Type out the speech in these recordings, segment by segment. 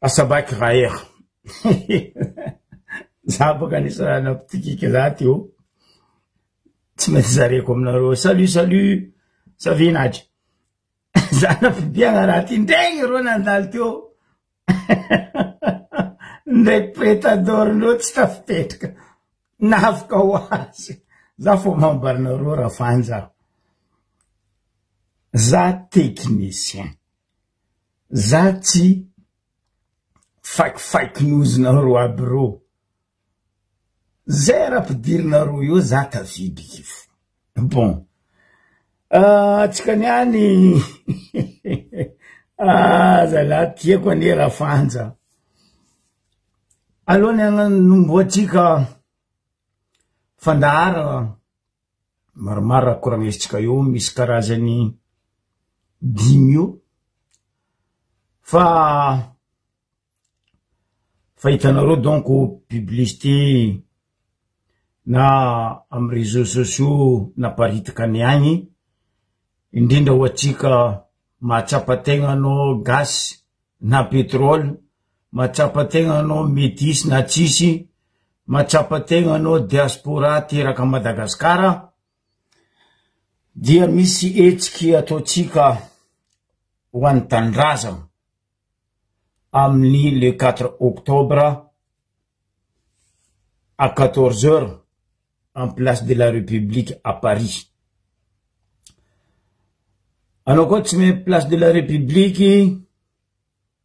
Asabaky Raher Za boka anisan'ny nampitikiky za teo Tsy maintsy zareko aminareo Salut salut Ça va Nadja Za nampibiagna raha ty ndregny reo nandalo teo Ndraiky pretador-ndreo tsy tafipetraka Nafaka ho azy Za fô mambarinareo Rafanja Za technicien Za tsy faikifaikin'ozinareo aby reo, zay raha ampidirinareo eo za tafidriky fo, bon atsika niany ah zalahy tiako anie Rafanja, alohan'ny hanombohantsika fandaharana Maromaro raha koragnesitsika eo, misy karazany dimy eo, fa fa hitanareo donc publicité na amy réseaux sociaux naparitaka ny agny, indrindra ho atsika mahatsapa tegna anao gasy na pétrole, mahatsapa tegna anao metisy na tsisy, mahatsapa tegna anao diaspora teraka Madagasikara, dia misy hetsiky ataontsika ho an'ny tanindrazana amin'ny le quatre octobre à quatorze heures en place de la République à Paris. Anao koa tsy mahay place de la République,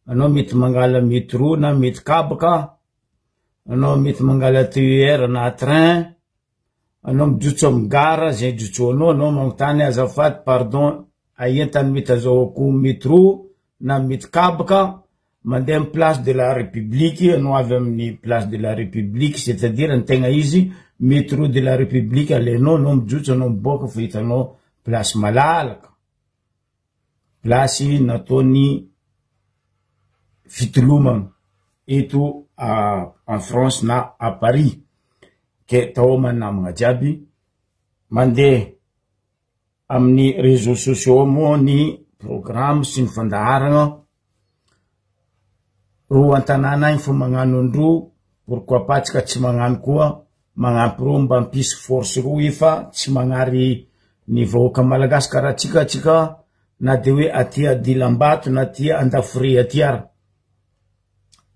anao mety mangala métro na mety kabaka, anao mety mangala TER na train, anao mijotso amy gara zay ijotsoanao, anao magnontany azafady pardon aia tany mety azahoako métro na mety kabaka, Mandeha amin'ny place de la république ianao avy amin'ny place de la république c'est à dire ny tegna izy métro de la république alainao anao mijotso anao miboaka fa hitanao place malalaka place nataony fitolomana eto en France na à Paris ke taoma namagna jiaby mandeha amin'ny réseaux sociaux moa ny programme sy ny fandaharana Ro an-tanàna agny fô magnano andro, pourquoi pas tsika tsy magnano koa, magnampy reo mba hampisy force reo efa tsy magnary ny vahoaka malagasy karaha tsika tsika na de hoe aty adilambato na aty andafore aty ary.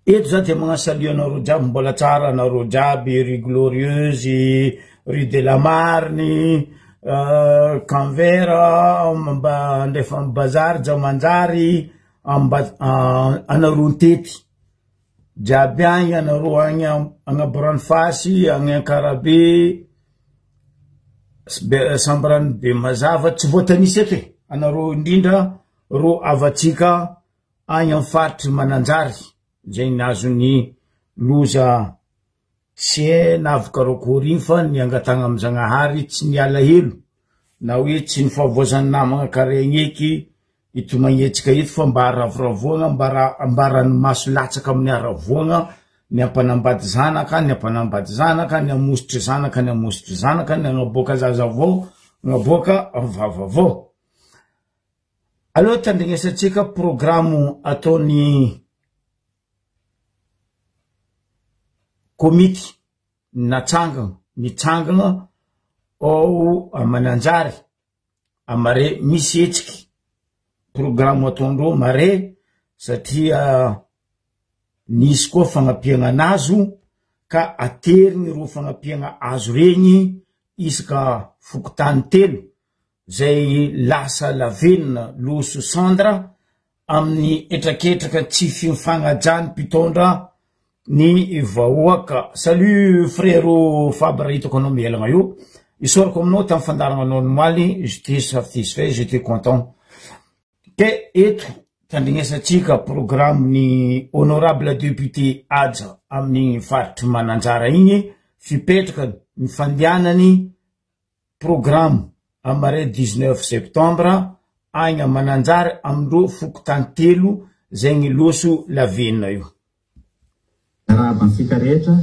Eto za de magnano salut anareo jiaby mbola tsara anareo jiaby rue glorieuse, rue de la Marne, camp vert, mba andrefa bazary Jamanjary, Amba anareo nitety jiaby agny anareo agny agnaborano-fasy agny Ankarabe Sambrano Bemazava tsy voatanisa eto e, anareo indrindra ro havatsika agny amy faritry Mananjary zay nazon'ny loza tsy hay navokarokory igny fa ny angatahana amy Zagnahary tsy ny alahelo na hoe tsy ny fahavoazan'ny namagna karaha eky Ito magnetsika ito fa mba ravoravoagna mba ra mba ranomaso latsaka amin'ny haravoagna ny hampanambady zanaka ny hampanambady zanaka ny hamositry zanaka ny hamositry zanaka ny hagnaboaka zaza avao hagnaboaka vava avao. Aleo tandrignesantsika programo ataon'ny komity natsangana nitsangana ao Mananjary Mare misy hetsiky programme ataondreo mare satria nisy koa fagnampiagna anazo ka ateriny ireo fagnampiagna azo regny isaka fokontany telo zay lasa lavenona loso cendre amin'ny hetraketraka tsy fifagnajany mpitondra ny vahoaka. Salut frero Fabre hitako anao mihelagna io. Isaorako aminao tamin'ny fandaharana anao omaly, j'étais satisfait, j'étais content. Ke eto tandrignesantsika programme ny honorable député Haja amin'ny faritry Mananjara igny, fipetraka ny fandehanany Programa, Amaray dix-neuf septembre, agny Mananjary amindreo fokontany telo zegny loso lavenona io. Miarahaba antsika rehetra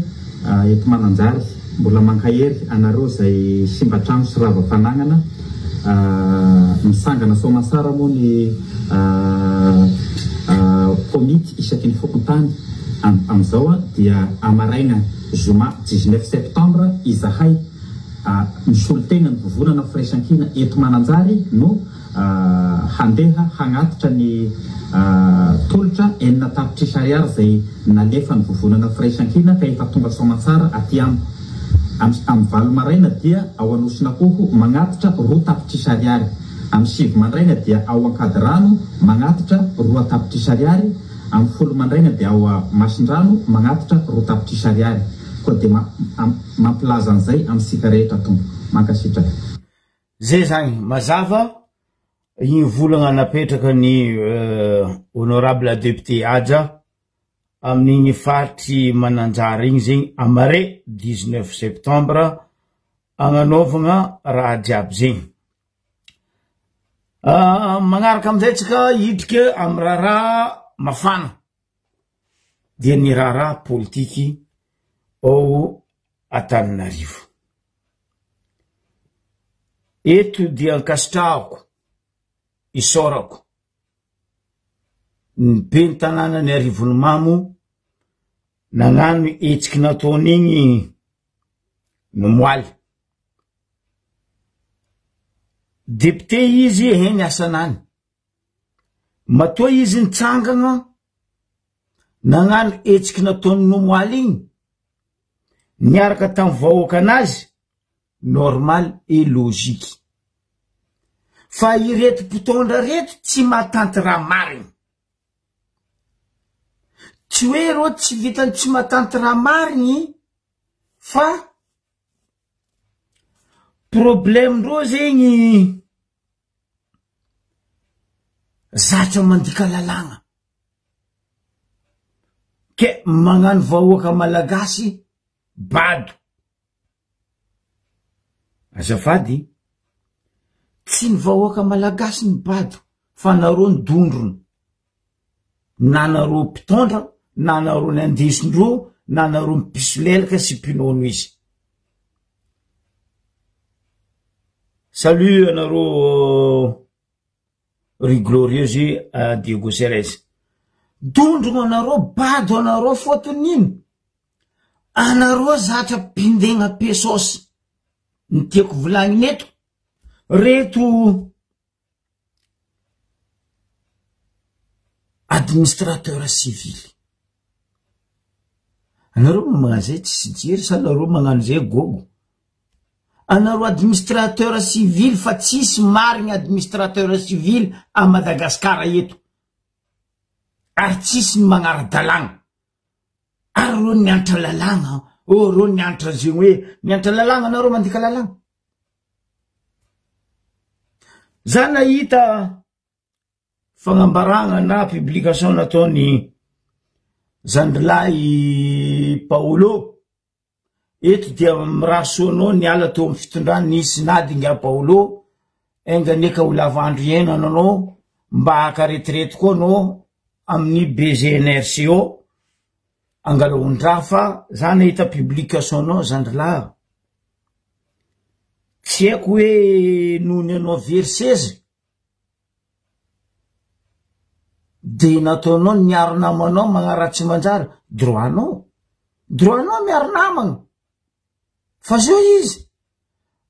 eto Mananjary. Mbola mankahery anareo izay simba trano sy rava fanagnana. Misangana soamansara moa ny. Komity isaky ny fokontany amin'izao dia amaraina zoma 19 septembre izahay misolo tena ny vovonana Firaisankina eto Mananjary no handeha hagnatitra ny tolotra 6 tapitrisa ariary izay nalefan'ny vovonana Firaisankina ka efa tonga soamantsara aty amiko. Amin'ny 8 maraina dia ao Anosinakoho magnatitra 2 tapitrisa ariary. Amin'ny 9 mandraina dia ao Ankadirano magnatitra 2 tapitrisa ariary, amin'ny 10 mandraina dia ao Masindrano magnatitra 2 tapitrisa ariary. Koa dia mampilaza an'izay amintsika rehetra Tompo. Mankasitraka. Zay zany, mazava igny volagna napetraka ny honorable député Haja amin'igny faritry Mananjary igny zegny amare 19 septembre agnanaovagna raha jiaby zegny. Magnaraka amizay tsika hidrika amy raharaha mafana dia ny raharaha politiky ao Antananarivo. Eto dia ankasitrahako, isaorako ny ben'ny tanànan'i Arivonimamo nagnano hetsiky nataony igny nomoaly. Député izy he ny asanany. Matoa izy nitsangana nagnano hetsiky nataony nomoaly igny niaraka tamy vahoaka anazy, normal et logique. Fa ireto mpitondra reto tsy mahatanty raha marigny. Tsy hoe reo tsy vitany tsy mahatanty raha marigny fa problème-ndreo zegny zatra mandika lalàgna. Ke magnano vahoaka malagasy bado. Azafady, tsy ny vahoaka malagasy ny bado fa nareo ny dondrona. Na nareo mpitondra, na nareo ny andesindreo, na nareo mpisolelaka sy mpinono izy. Salut anareo ry glorieuse Diego Ceres. Dondrona anareo, bado anareo fotony ino? Anareo zatra mpindegna pesos. Ny tiako volagnina eto, reto administrateur civil. Anareo moa magnano zay tsisy jery sa anareo magnano zay gogo? Anareo administrateur civil fa tsisy marigny administrateur civil à Madagascar eto. Ary tsisy ny magnara-dalàgna. Ary reo niantra lalàgna, oh reo niantra zegny hoe niantra lalàgna anareo mandika lalàgna. Za nahita fagnambaragna na publication nataony zandrilahy Paolo, eto dia mirary soa anao niala teo amin'ny fitondrana nisy nady ingahy Paolo, enga anie ka ho lava andro iainana anao mba haka retraite koa anao amin'ny BGNRCO, angalaon-draha fa za nahita publication nao zandrilahy, tsy haiko hoe noho ny anao very seza de nataonao niaro namanao magnaratsy manjary, droit nao, droit nao miaro namagna, fa zao izy,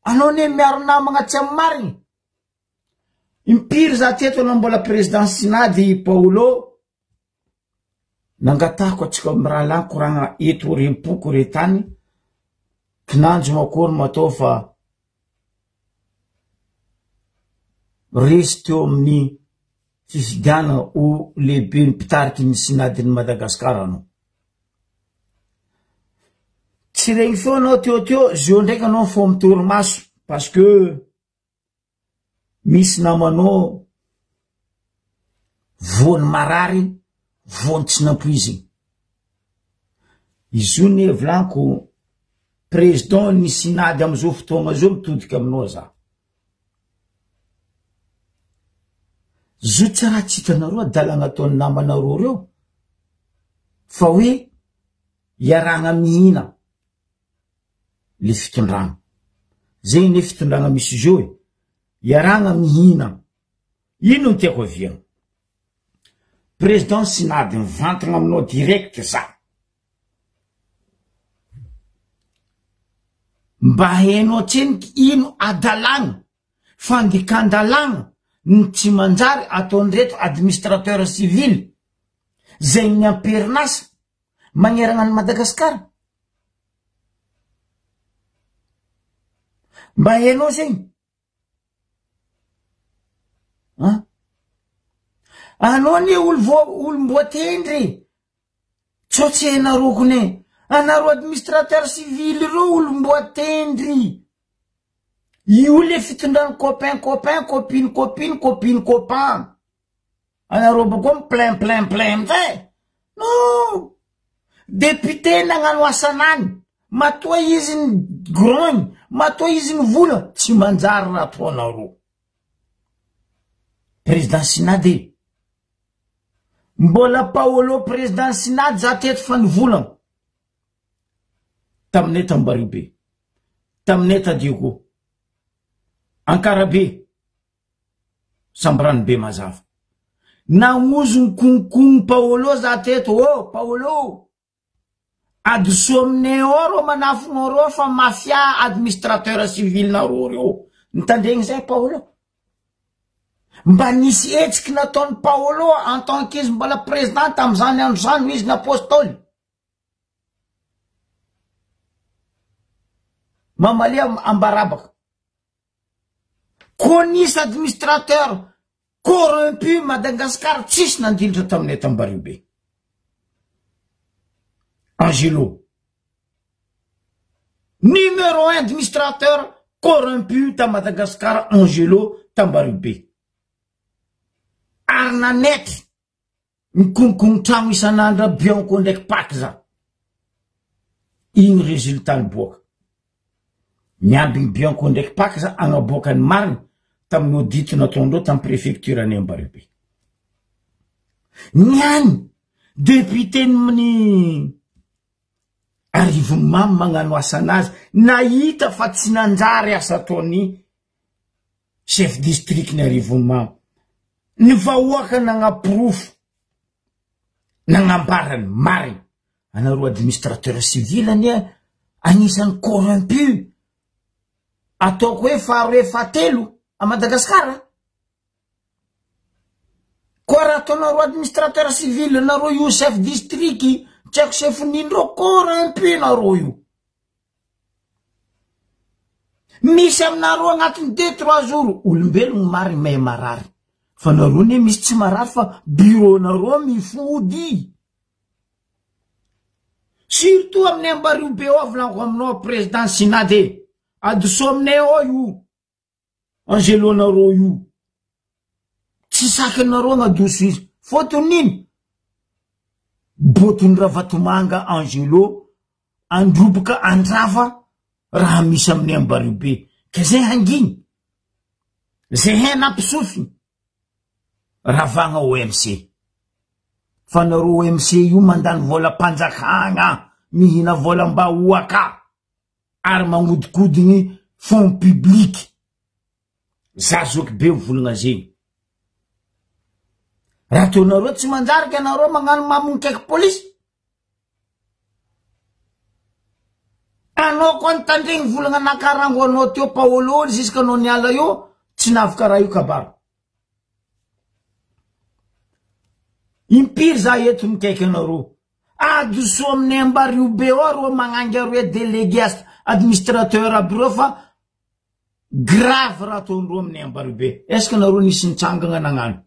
anao anie miaro namagna tsy amy marigny, impiry za teto anao mbola président synady Paolo, Nangatahako antsika mirahalahy koragna eto rempoko re tany, kinanjo makory matao fa resy teo amin'ny fifidiana ho lehiben'ny mpitariky ny synadin'i Madagasikara anao. Tsy regny feo anao teo teo, zeo ndraiky anao fao mitorimaso parce que Misy namanao voany marary, voany tsy nampoiziny. Izy io ne volaniko président ny synady amizao fotoagna zao mitodika aminao za. Zo tsy raha tsy hitanareo adalagna ataon'ny namanareo reo fa hoe iarahagna mihina. le fitondrana. Zegny anie fitondrana misy zao e. Iarahana mihina. Ino no tiako aviana? Président Synady mivantagna aminao direct za. Mba hainao tseniky ino adalagna, fandikan-dalàgna ny tsy manjary ataon'ireto administrateur civil zay ny amperin'asa magnerana an'i Madagasikara? Mba hainao zegny? An? Anao anie olo vo olom-boatendry e! Sao tsy hainareo kone? Anareo administrateur civil ireo olom-boatendry. Io le fitondrany copain copain, copine copine, copine copain. Anareo boko mi plein plein plein amizay. Non! Député nagnano asanany, matoa izy ny grogne, matoa izy ny vola, tsy manjary raha ataonareo. Président Synade e. Mbola Paolo président Synade za teto fa nivolagna. Taminay Tambaribe. Taminay ta Diego. Ankarabe. Sambrano be mazava. Nagnozogno konkono Paolo za teto oh Paolo. Adoso aminay ao reo manafogno reo fa mafia administrateur civil nareo reo. Nitandregny zay Paolo. Mba nisy hetsiky nataon'i Paolo en tant qu'izy mbola président tamizany andro zany izy ny apostoly. Mamalia ambarabaka. Koa nisy administrateur corrompu Madagascar tsisy nandilitra taminay Tambariobe. Angelo. Numéro un administrateur corrompu ta Madagascar Angelo Tambariobe. Ary nanaiky Mikonkono tragno isan'andro Bianco ndraiky Pac za. Ino résultat niboaka? Miambigny Bianco ndraiky Pac za agnaboaka ny marina tamin'ny audit nataondreo tamin'ny préfecture any Ambaribe. Niany député ny Arivonimamo magnano asanazy nahita fa tsy nanjary asa ataony chef district ny Arivonimamo. Ny vahoaka nagnaporofo, nagnambara ny marina. Anareo administrateur civil anie anisan'ny corrompu ataoko hoe faharoe fahatelo a Madagasikara. Koa raha ataonareo administrateur civil nareo io chef district tsy haiko chef n'ino reo corrompu nareo io. Misy aminareo agnatin'ny deux trois jours olombelogno marigny mahay marary fa nareo ne misy tsy marary fa bureau nareo mifody. Surtout amin'ny Ambario be ao volaniko aminao président Synade e. Adoso aminay ao io. Angelo nareo io. Tsy sakinareo agnadoso izy. Fôtony nino? Botony Ravatomanga Angelo androboka andrava raha misy amin'ny Ambario be. Ka zay hanginy. Zay hena ampisofiny. Ravagna OMC. Fa nareo OMC io mandany volam-panjakagna, mihina volam-bahoaka ary magnodikodigny fonds public. Za zoky be mivolagna zegny. Raha ataonareo tsy manjary ka nareo magnano mamono kaiky polisy. Anao koa nitandregny volagna nakarango anao teo Paolo jusque anao niala eo tsy navoka raha io kabaro. Impiry za eto mikaiky anareo. Adoso aminay Ambario be ao reo magnangy aroe délégué administrateur aby reo fa grave raha ataondreo aminay Ambario be. Est ce que nareo nisy nitsangagna nagnano?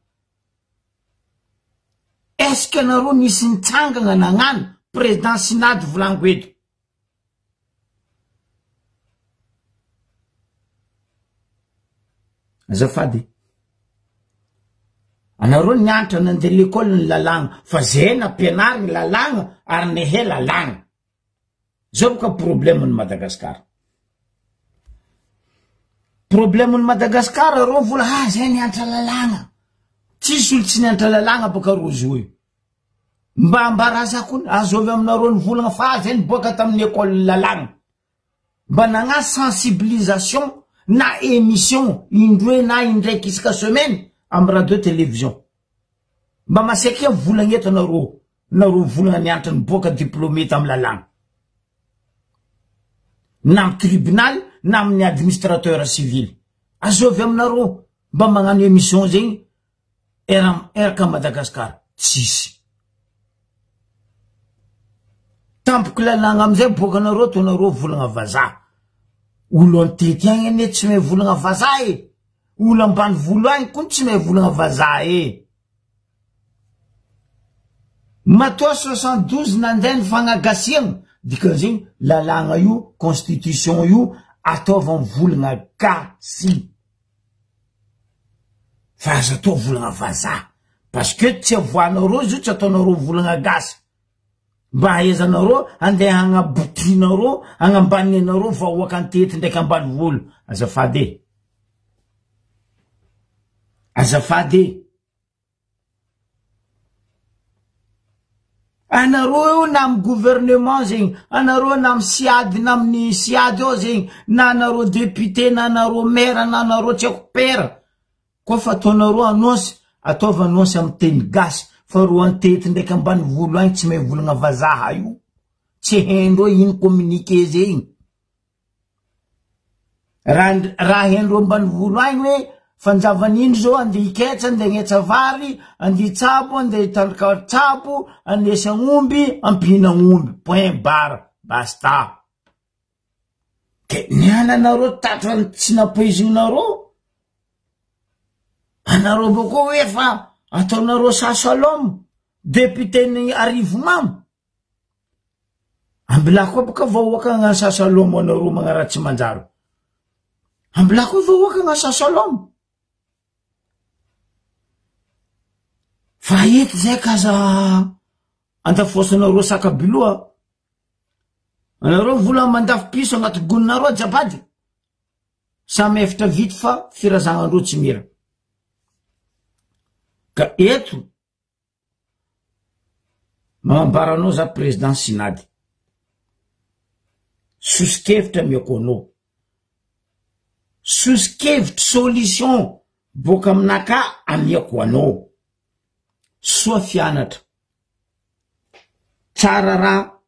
Est ce que nareo nisy nitsangagna nagnano président Synady volaniko eto? Azafady. Anareo nianatra nandeha l'école ny lalàgna fa zay nampianarigny lalàgna ary nehe lalàgna. Zao boka problème ny Madagascar. Problème ny Madagascar reo vola ah zay nianatra lalàgna. Tsisy olo tsy nianatra lalàgna boka ro zo io. Mba ambarazako azovy aminareo ny volagna fa zay niboaka tamin'ny école lalàgna. Mba nagnano sensibilisation na émission indroe na indraiky isaka semaine amy radio télévision. Mba masiakia mivolagna eto anareo, nareo mivolagna nianatra niboaka diplômé tamy lalàgna. Na amy tribunal na amin'ny administrateur civil. Azovy aminareo mba magnano émission zegny eraka Madagascar. Tsisy. Tampoky lalàgna amizay boakanareo ataonareo volagna vazaha. Olo antety agny anie tsy mahay volagna vazaha e. Olo ambanivolo agny koa tsy mahay volagna vazaha e. Matoa 72 nandeha ny fagnagasiagna, dikan'izegny lalàgna io, constitution io ataova mivolagna gasy. Fa aza atao volagna vazaha. Parce que tsy avoahanareo izy io, tsy ataonareo volagna gasy. Mba ahaizanareo andeha hagnabokinareo, hagnambaninareo vahoaka antety ndraiky ambanivolo. Azafady e. Azafady e. Anareo eo na amy gouvernement zegny, anareo na amy siady na amin'ny siady ao zegny, na anareo député na anareo maire na anareo tsy haiko père, koa fa ataonareo annonce, ataovy annonce amy teny gasy fa ro antety ndraiky ambanivolo agny tsy mahay volagna vazaha io, tsy haindreo ino communiqué zegny. Raha raha hendro ambanivolo agny hoe fanjavan'indry zao andeha hiketsa andeha hagnetsa vary andeha hitsabo andeha hitandrika tsabo anesy agnomby ampihina agnomby point barre basta ke ny ananareo tatrany tsy nampoizinareo anareo bako hoe fa ataonareo sasalom député ny Arivomamo Ambilà koa boka vahoaka agnano sasalomo anareo magnaratsy manjary. Ambilà koa vahoaka agnano sasalomo. Fa eto zay kaza andafosanareo sakabiloha. Anareo vola mandafo piso agnaty goninareo ajabady. Samy efitra vity fa firazagnandreo tsy mira. Ka eto Magnambara anao za président synady. Sosokevitra amiako anao. Sosokevitry solution boaka aminaka amiako anao. Soa fianatra. Tsara raha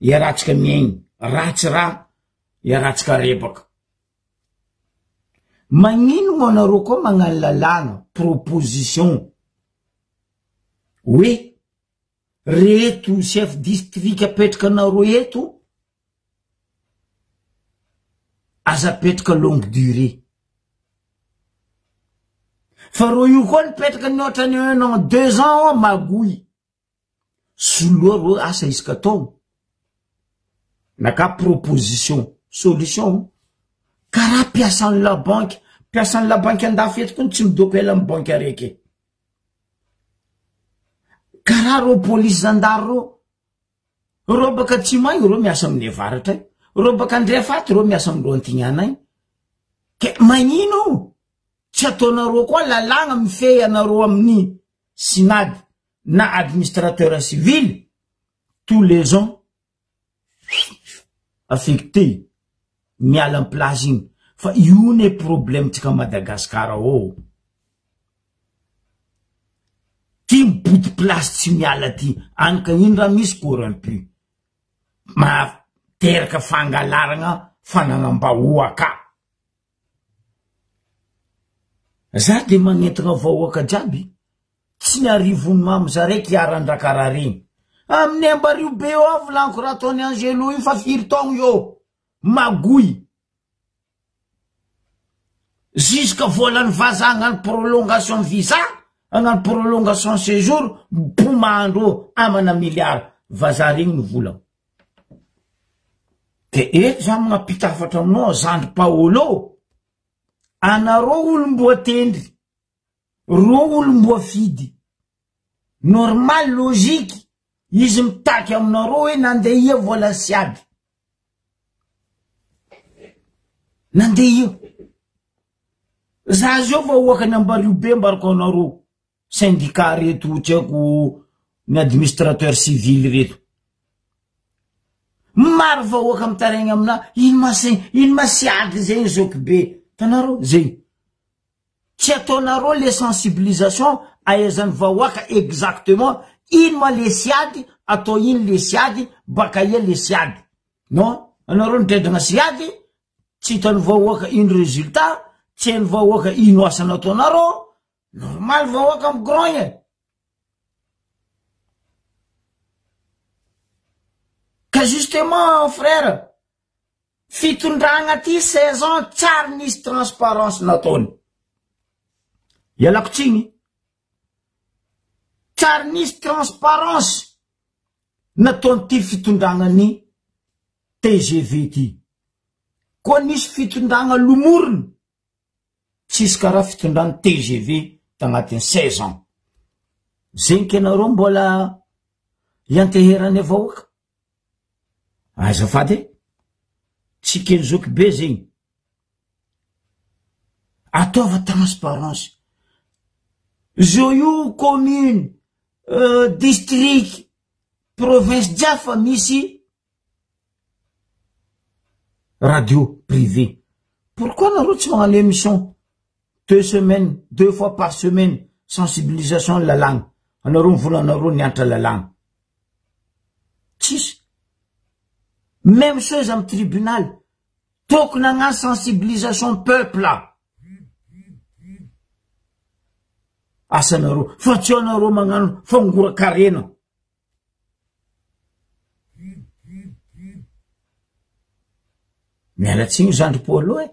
iaratsika miaigny, ratsy raha iaratsika rebaka. Magnino moa anareo koa magnano lalàna proposition hoe reto chef district apetraka anareo eto aza apetraka longue durée fa reo io koa nipetraka nihoatra ny un an deux ans ao magoy. Soloa reo asa isaka taogno na ka proposition solution karaha mpiasan'ny la banque mpiasan'ny la banque andafy eto kony tsy midoko ela amy banque araiky e karaha reo polisy zandary reo reo baka atsimo agny reo miasa amin'ny avaratra agny reo baka andrefa aty reo miasa amindreo antignana agny ke magnino tsy ataonareo koa lalàgna mifehy anareo amin'ny synady na administrateur civil tous les ans affecté miala am place igny fa io ne problème tsika Madagascar ao ty mibody place tsy miala ty any ka ino raha misy corrompu materaka fangalaragna fanagnam-bahoaka. Za de magnentagna vahoaka jiaby, tsy ny arivony mamo za raiky iharan-drakaraha regny. Amin'ny Ambario be eo aho volaniko raha ataon'i Angelo io fa firy taogno io? Magoy. Jusque volan'ny vazaha hagnano prolongation visa, hagnano prolongation séjour, mibomahandreo amana milliard. Vazaha regny no volagno. De eto za magnapita hafatra aminao zandry Paolo, anareo olom-boatendry, reo olom-boafidy, normal logique izy mitaky aminareo hoe nandeha ia vola siady, nandeha ia, za zao vahoakany Ambariobe ambarako anareo. Syndicat reto tsy haiko ny administrateur civil reto. Maro vahoaka mitaraigna amina ino ma sy ino ma siady zegny zoky be. Tanareo zegny. Tsy ataonareo le sensibilisation ahaizan'ny vahoaka exactement ino ma le siady atao ino le siady baka aia le siady. Non, anareo nidredagna siady tsy hitan'ny vahoaka ino résultat, tsy hain'ny vahoaka ino asa nataonareo, normal vahoaka migrogne. Ka justement frère, Fitondragna ty 16 ans tsary nisy transparence nataony. Ialako tsiny. Tsary nisy transparence nataony ty fitondragna ny tgv ty. Koa nisy fitondragna lomorina tsisy karaha fitondrany tgv tagnatin'ny 16 ans. Zegny ke nareo mbola ianteherane vahoaka. Azafady e! Tsy kely zoky be zegny. Ataova transparence. Zo io commune, district, province jiaby fa misy radio privé. Pourquoi nareo tsy magnano émission deux semaines, deux fois par semaine sensibilisation lalàgna. Anareo mivola anareo nianatra lalàgna. Tsisy. Même chose amy tribunal. Tokony hagnano sensibilisation peuple. Asanareo fa tsy anareo magnano fangoran-karena. Miala tsiny zandry Polo e.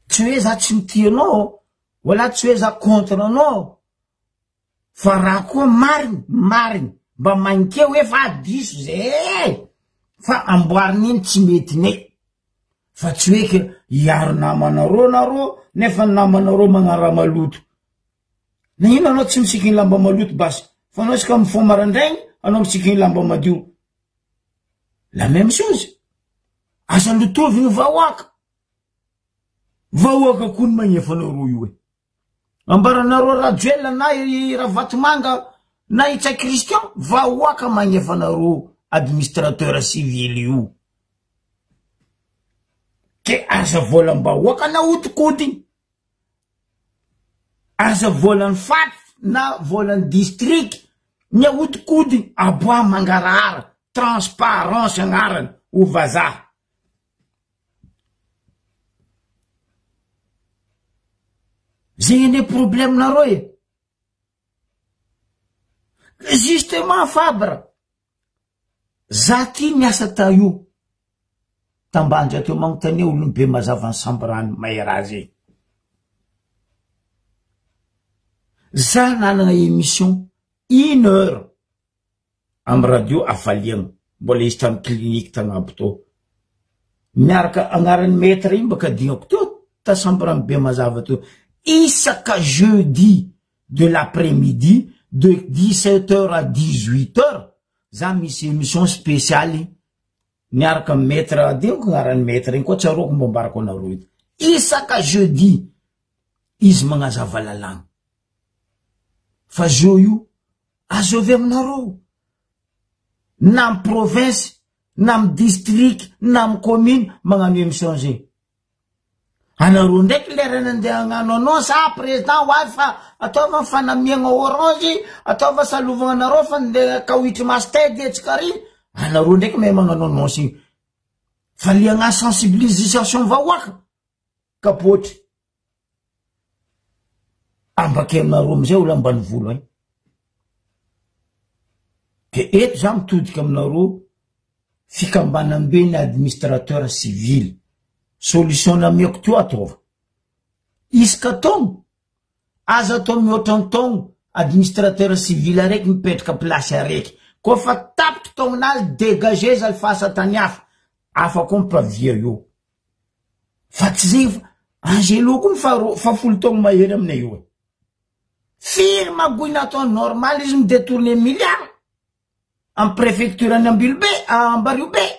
Tsy hoe za tsy mitia anao, wala tsy hoe za contre anao. Fa raha koa mariny, mariny, mba mankeo hoe fa diso zay e. Fa amboarina iny tsy mety ne. Fa tsy hoe ke hiaro namanareo nareo nefa ny namanareo magnano raha maloto. Nagnino anao tsy misikiny lamba maloto basy fa anao isaka mifoha marandraigny anao misikiny lamba madio. La même chose. Aza lotovigny vahoaka. Vahoaka koa ny magnefa anareo io e. Ambaranareo Rajoelina na i Ravatomanga na i Ntsay Christian, vahoaka magnefa anareo administrateur civil io. Ke aza volam-bahoaka nahodikodigny. Aza volan'ny fat na volan'ny district ny ahodikodiny aboaha mangarahara transparence agnarany ho vazaha. Zegny anie problème nareo e. Justement Fabre, Za ty miasa ta io tambanja teo magnontania olon be mazava ny sambrany may raha zay. Za nanana émission une heure amy radio hafaliagna mbola izy tamy clinique tagnabo tao miaraka agnarany maître iny baka adignako teo ta sambrany be mazava teo isaka jeudi de l'après midi de 17 heures à 18 heures za misy émission spéciale miaraka amy maître adinoko agnarany maître iny koa tsaroako mbo ambarako anareo eto isaka jeudi izy magnazava lalàgna fa zo io azovy aminareo na amy province na amy district na amy commune magnano émission zegny Anareo ndraiky lera nandeha hagnano annonce, ah président ho avy fa ataova fanamiagna orange, ataova salovagna anareo fa ndeha kawitry masitedy antsika ary, anareo ndraiky mahay magnano annonce igny. Fa le hagnano sensibilisation vahoaka, kapoatry. Ambakay aminareo amizay olo ambanivolo ay. De eto za mitodika aminareo fikambanambe ny administrateur civil. Solution namiako teo ataova. Isaka taogno, aza atao mihoatra ny taogno, administrateur civil araiky mipetraka place araiky. Koa fa tapitry taognonazy dégagez za lfasa tany hafa. Hafa koa mpavia io. Fa tsy zay fa Angelo koa fa fa folo taogno mahery aminay io e. Firy magouille natao normal izy mi-detourner milliard am préfecture any Ambilobe, Ambariobe.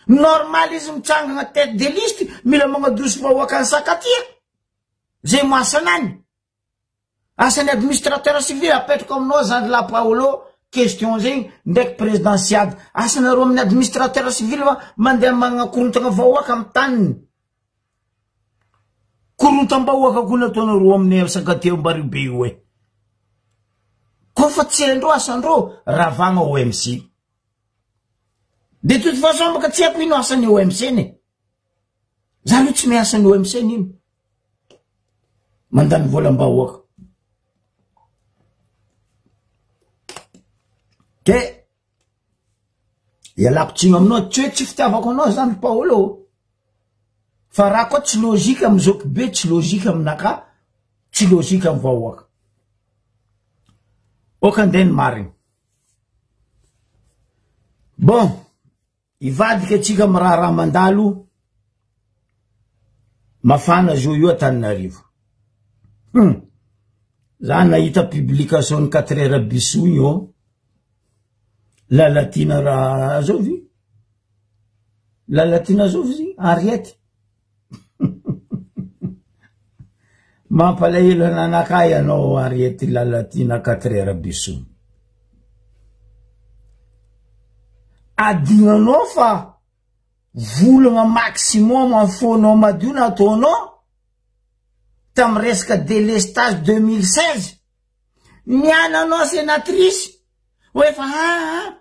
Normal izy mitsangana tête de liste mila magnadosy vahoaka any Sakatia. Zay masanany. Asan'ny administrateur civil apetrako aminao zandry la Paolo question zegny ndraiky président Siad asanareo amin'ny administrateur civil fa mandeha magnakorontagna vahoaka amin'ny taniny. Korontam-bahoaka koa nataonareo aminay Sakatia Ambaribe io e. Koa fa tsy haindreo asandreo, ravagna OMC. De toute façon baka tsy haiko ino asan'ny OMC ne. Za aloha tsy miasa ny OMC n'ino. Mandany volam-bahoaka. De ialako tsiny aminao, tsy hoe tsy fitiavako anao zany ry Paolo ô. Fa raha koa tsy logique amy zokibe, tsy logique aminakahy, tsy logique amy vahoaka. Oka ndeha ny marigny. Bon, hivadika atsika amy raharaha mandalo mafana zao io Antananarivo. Hum, za nahita publication ny quatre heures bisou igny ô. Lalatiana raha zovy? Lalatiana zovy izy? Henriette? Mampalahelo ananakahy ianao Henriette Lalatiana quatre heures bisou. Adinonao fa volagna maximum amin'ny fonao madio nataonao tamin'ny resaka délestage 2016 Ny ananao senatrice hoe fa aa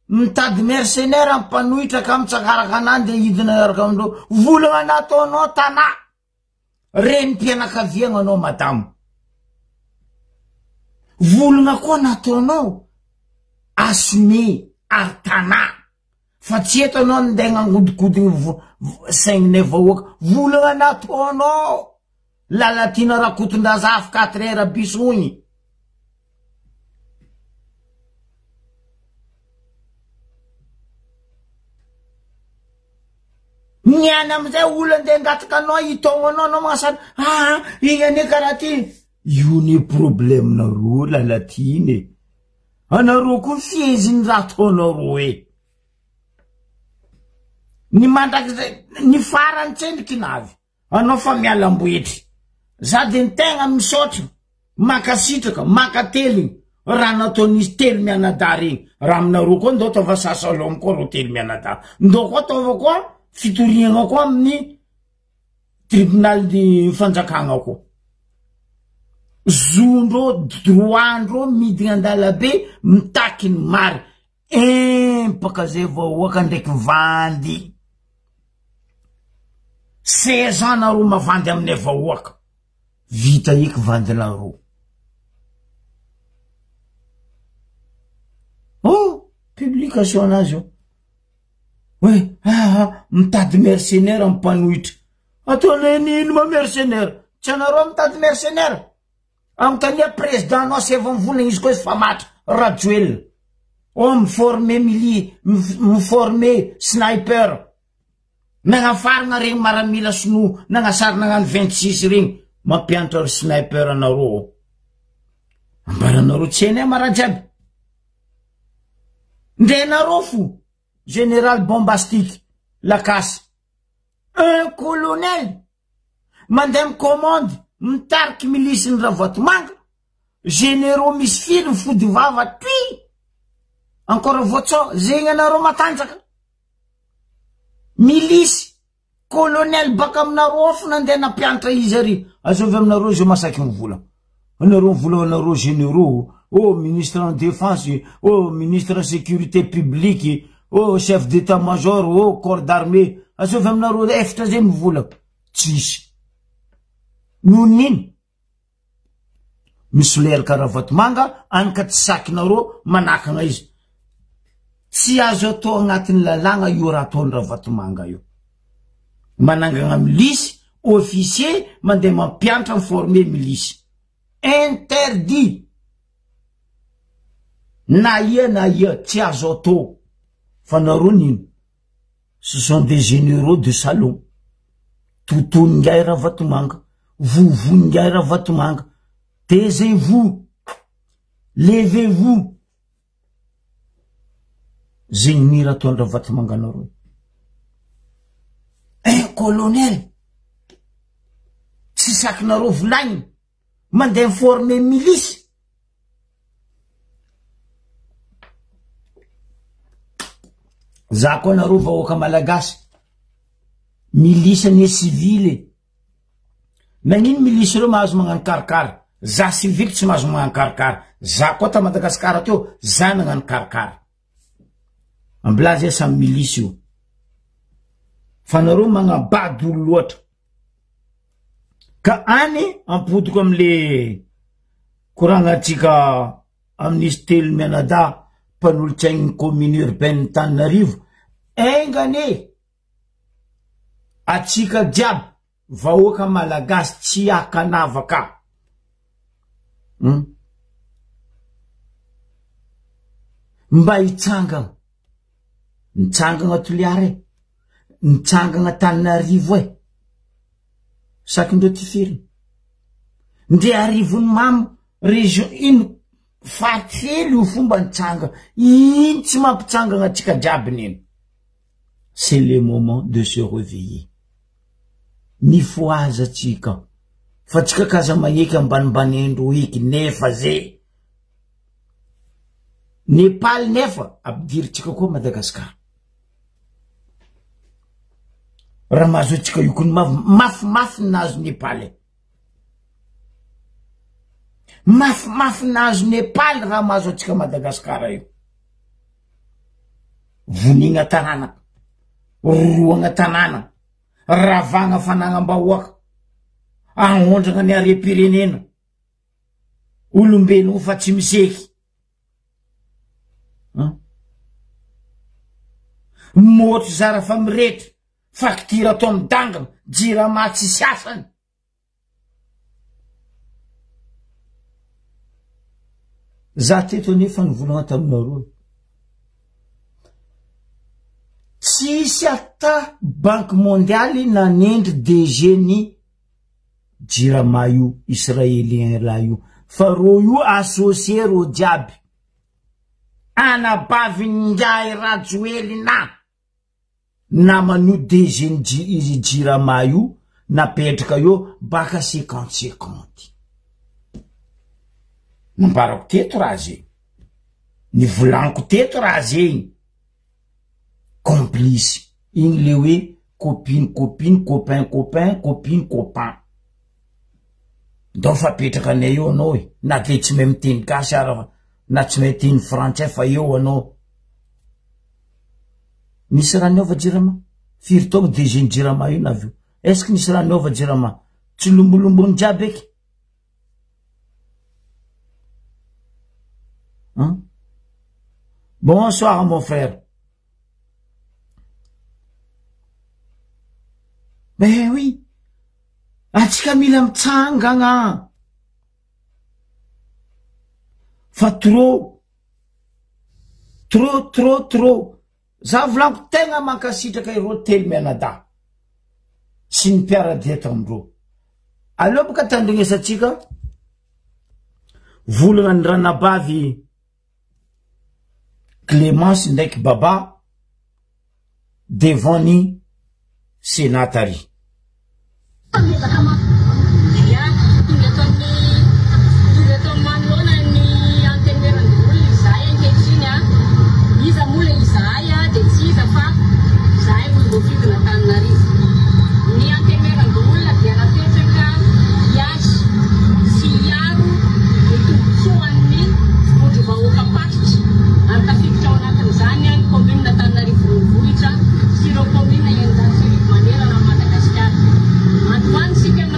mitady mercenaire mpanohitra ka mitsakaraka anah nde hidina hiaraka amindreo volagna nataonao tanà renim-pianakaviagna anao madamo volagna koa nataonao assumer ary tanà fa tsy eto anao ndeha nagnodikodigny saigninay vahoaka volagna nataonao Lalatiana Rakotondrazafy quatre heures bis hoy. Ny any amizay olo andeha angataka anao hitaogno anao anao magnasana aa igny anie karaha ty. Io ne problème nareo Lalatiana e. Anareo koa fihezin'ny raha ataonareo e. Ny mandrakizay ny farany tsendriky navy. Anao fa miala ambohitry. Za de ny tegna misaotra, mankasitraka, mankateligny raha nataon'izy telo mianadahy regny. Raha aminareo koa ndao ataova sasalom koa reo telo mianadahy. Ndao koa ataova koa fitoriagna koa amin'ny tribunal ny fanjakagna koa. Zondreo, droit-ndreo midigna andalabe mitaky ny marigny. Empaka zay vahoaka ndraiky vandy. 16 ans nareo mavandy aminay vahoaka. Vita eky vandinareo. Oh, publication anazy io. Hoe, ah, ah, mitady mercenaire mpanohitra. Ataonay nino ma mercenaire? Tsy anareo mitady mercenaire? Anontania président nao asaivo mivolagna izy koa izy fa maty Rajoelina. Oh mi-former mili mi-former sniper. Nagnafaragna regny maramila sinoa nagnasary nagnano 26 regny mampianatra ry sniper anareo. Ambaranareo tsy hainay ma raha jiaby. Ndre nareo fo général bombastique Lacasy. Un colonel Mandeha mi-commande, mitariky milice ny Ravatomanga, généraux misy firy mifody vava tuy, encore voatsao, zegny anareo matanjaka. Milice, colonel baka aminareo ao fo nandeha nampianatra izy ary, azovy aminareo zao masaky mivola. Anareo mivola anareo généraux, oh ministre en défense, oh ministre sécurité publique, oh chef d'état major, oh corps d'armée, azovy aminareo efitra zay mivola. Tsisy. Noho n'ino? Misoleraka Ravatomanga any ka tsy sakinareo manakana izy. Tsy azo atao agnatin'ny lalàgna io raha ataon'i Ravatomanga io. Manangana milisy, officier mandeha mampianatra mi-former milisy. Interdit! Na ia na ia, tsy azo atao. Fa nareo nino? Ce sont des généraux de salon. Totoningahy Ravatomanga, vovoningahy Ravatomanga. Taisez-vous! Levez-vous! Zegny ny raha ataon'i Ravatomanga anareo. Un colonel! Tsy sakinareo volagniny, mandeha mi-former milice. Za koa nareo vahoaka malagasy, milice anie civile e. Nagnino milice reo mahazo magnano karikary? Za civil tsy mahazo magnano karikary. Za koa ta Madagascar teo, za nagnano karikary. Ambilà zay samy milice io. Fa nareo magnabado olo loatra. Ka any ampodiko amle koragnantsika amin'izy telo mianadahy mpanolotsain'ny commune urbaine Tananarivo, enga anie atsika jiaby vahoaka malagasy tsy akanavaka hum mba hitsangana, nitsangana Toliara e, nitsangana Tananarivo e, sakindreo tifirina, ndre Arivonimamo region ino faritry hely io fomba nitsanga, ino tsy mampitsangana atsika jiaby neny. C'est le moment de se reveiller. Mifohaza tsika fa tsika kaza magneky ambanimbanendro eky nefa ze Nepal nefa ampidiritsika koa Madagascar. Raha mahazo antsika io kony mafy mafimafy nahazo Nepal e. Mafimafy nahazo Nepal raha mahazo antsika Madagascar io. Vonigna tanàna, rorohagna tanàna, ravagna fanagnam-bahoaka, aondragna ny harem-pirenena, olombelogno fa tsy miseky. An? Môtro zara fa miretra, facture atao midangana, jirama tsisy asany. Za teto anefa nivolagna taminareo e. Tsisy ata banque mondiale nanendry DG ny jirama io israelien lahy io fa rô io associé rô jiaby anabavin'ingahy Rajoelina. Naman'io DG ny jirama io napetraka eo baka 50 50. Nambarako teto raha zegny. Nivolaniko teto raha zegny. Complice. Igny le hoe copine copine copain copain copine copain. Ndao fa apetraka anay eo anao e. Na de tsy mahay miteny gasy ara na tsy mahay teny frantsay fa eo anao. Nisy raha niova jirama? Firy taogno DG ny jirama io navy io? Est ce que nisy raha niova jirama? Tsy lombolombony jiaby eky? Hein? Bonsoir mon frère. Ben oui. Atsika mila mitsangagna. Fa trop Trop trop trop. Za volaniko tegna mankasitraka ireo telo mianadahy sy ny mpiara-dia tamindreo. Aleo boka tandrignesantsika volagna ny ranabavy Clemence ndraiky Baba devant ny Sénat tary. Miezaka mafy. Ya, tonga eto amin'ny tonga eto amin'ny manoloana ny Antenimierandoholona izahay ankehitriny a. Iza moa ilay izahay a? Dia tsy iza fa izahay olom-boafidin'Antananarivo. Ny Antenimierandoholona dia napetraka hiahy sy hiaro ny tombontsoan'ny vondrom-bahoakam-paritra ary tafiditra ao anatin'izany ny kaominina Antananarivo Renivohitra sy ireo kaominina 1600 manerana an'i Madagasikara. Androany isika.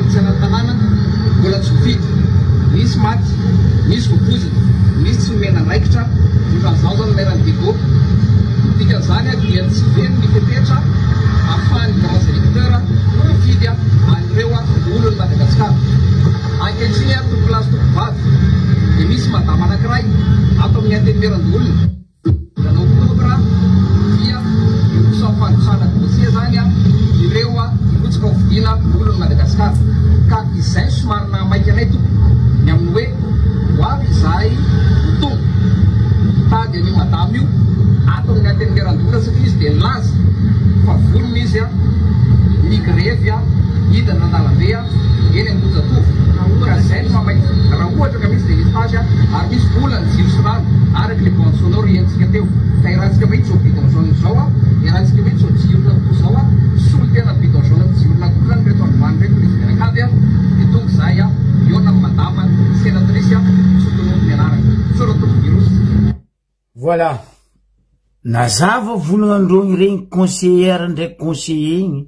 fanitsiana ny tanàna mbola tsy voafidy. Nisy maty, nisy voapoizina, nisy tsy nomena andraikitra, ohatran'izao izao ny maire an'i Diego. Ny dikan'izany dia tsy feno ny fepetra ahafahan'ny grands électeurs mifidy an'ireo olon'i Madagasikara. Ankehitriny ary tompokolahy sy tompokovavy dia misy madama anankiray ato amin'ny Antenimierandoholona. Volana oktobra dia hiroso amin'ny fandrotsahana dossier izany ireo hirotsaka ho fidiana olon'i Madagasikara. Ka izay no somary nahamaika anay tompoko ny amin'ny hoe ho avy izahay ho tonga hitady an'io madama io ato amin'ny Antenimierandoholona satria izy dia nilaza fa vonona izy ny grevy hidina an-dalambe eny Ambohijatovo ka izay no maha-maika raha ohatra ka misy délestage ary misy olan'ny jiro sy rano araka ilay bande sonore henontsika teo ka iarahantsika mahita izao bidon jaune izao iarahantsika mahita izao jiron'akoho izao solontena bidon jaune sy jiron'akoho izany ireto androany ireto izy mianakavy dia tonga izahay hihaona amin'i madama sénatrice tsy tononiko ny anarany misaotra tompoko Virus. Voilà. Nazava volagnan-drogny regny conseillère ndraiky conseiller igny.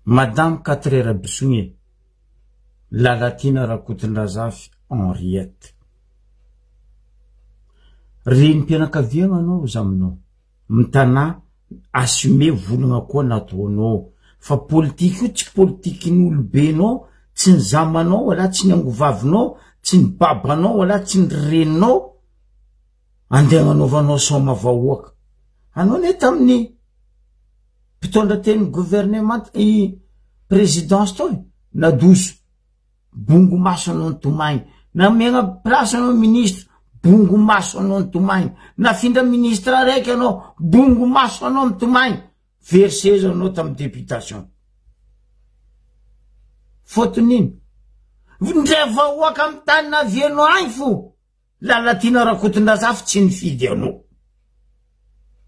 Madame Quatre Rabisogny e. Lalatiana Rakotondrazafy Henriette. Renim-pianakaviagna anao za aminao. Mitanà assumer volagna koa nataonao. Fa politique io tsy politikin'olobenao, tsy ny zamanao wala tsy ny angovavinao, tsy ny babanao wala tsy ny reninao andeha agnanaovanao saoma vahoaka. Anao ne tamin'ny mpitondra tenin'ny gouvernement i présidence tao e, nadoso. Bongo maso anao nitomagny. Namegna place anao ministre, bongo maso anao nitomagny. Nafindra ministre araiky anao, bongo maso anao mitomagny. Very seza anao tamin'ny députation. Fotony ino? Ndre vahoaka amin'ny tany navianao agny fo. Lalatiana Rakotondrazafy tsy nifidy anao.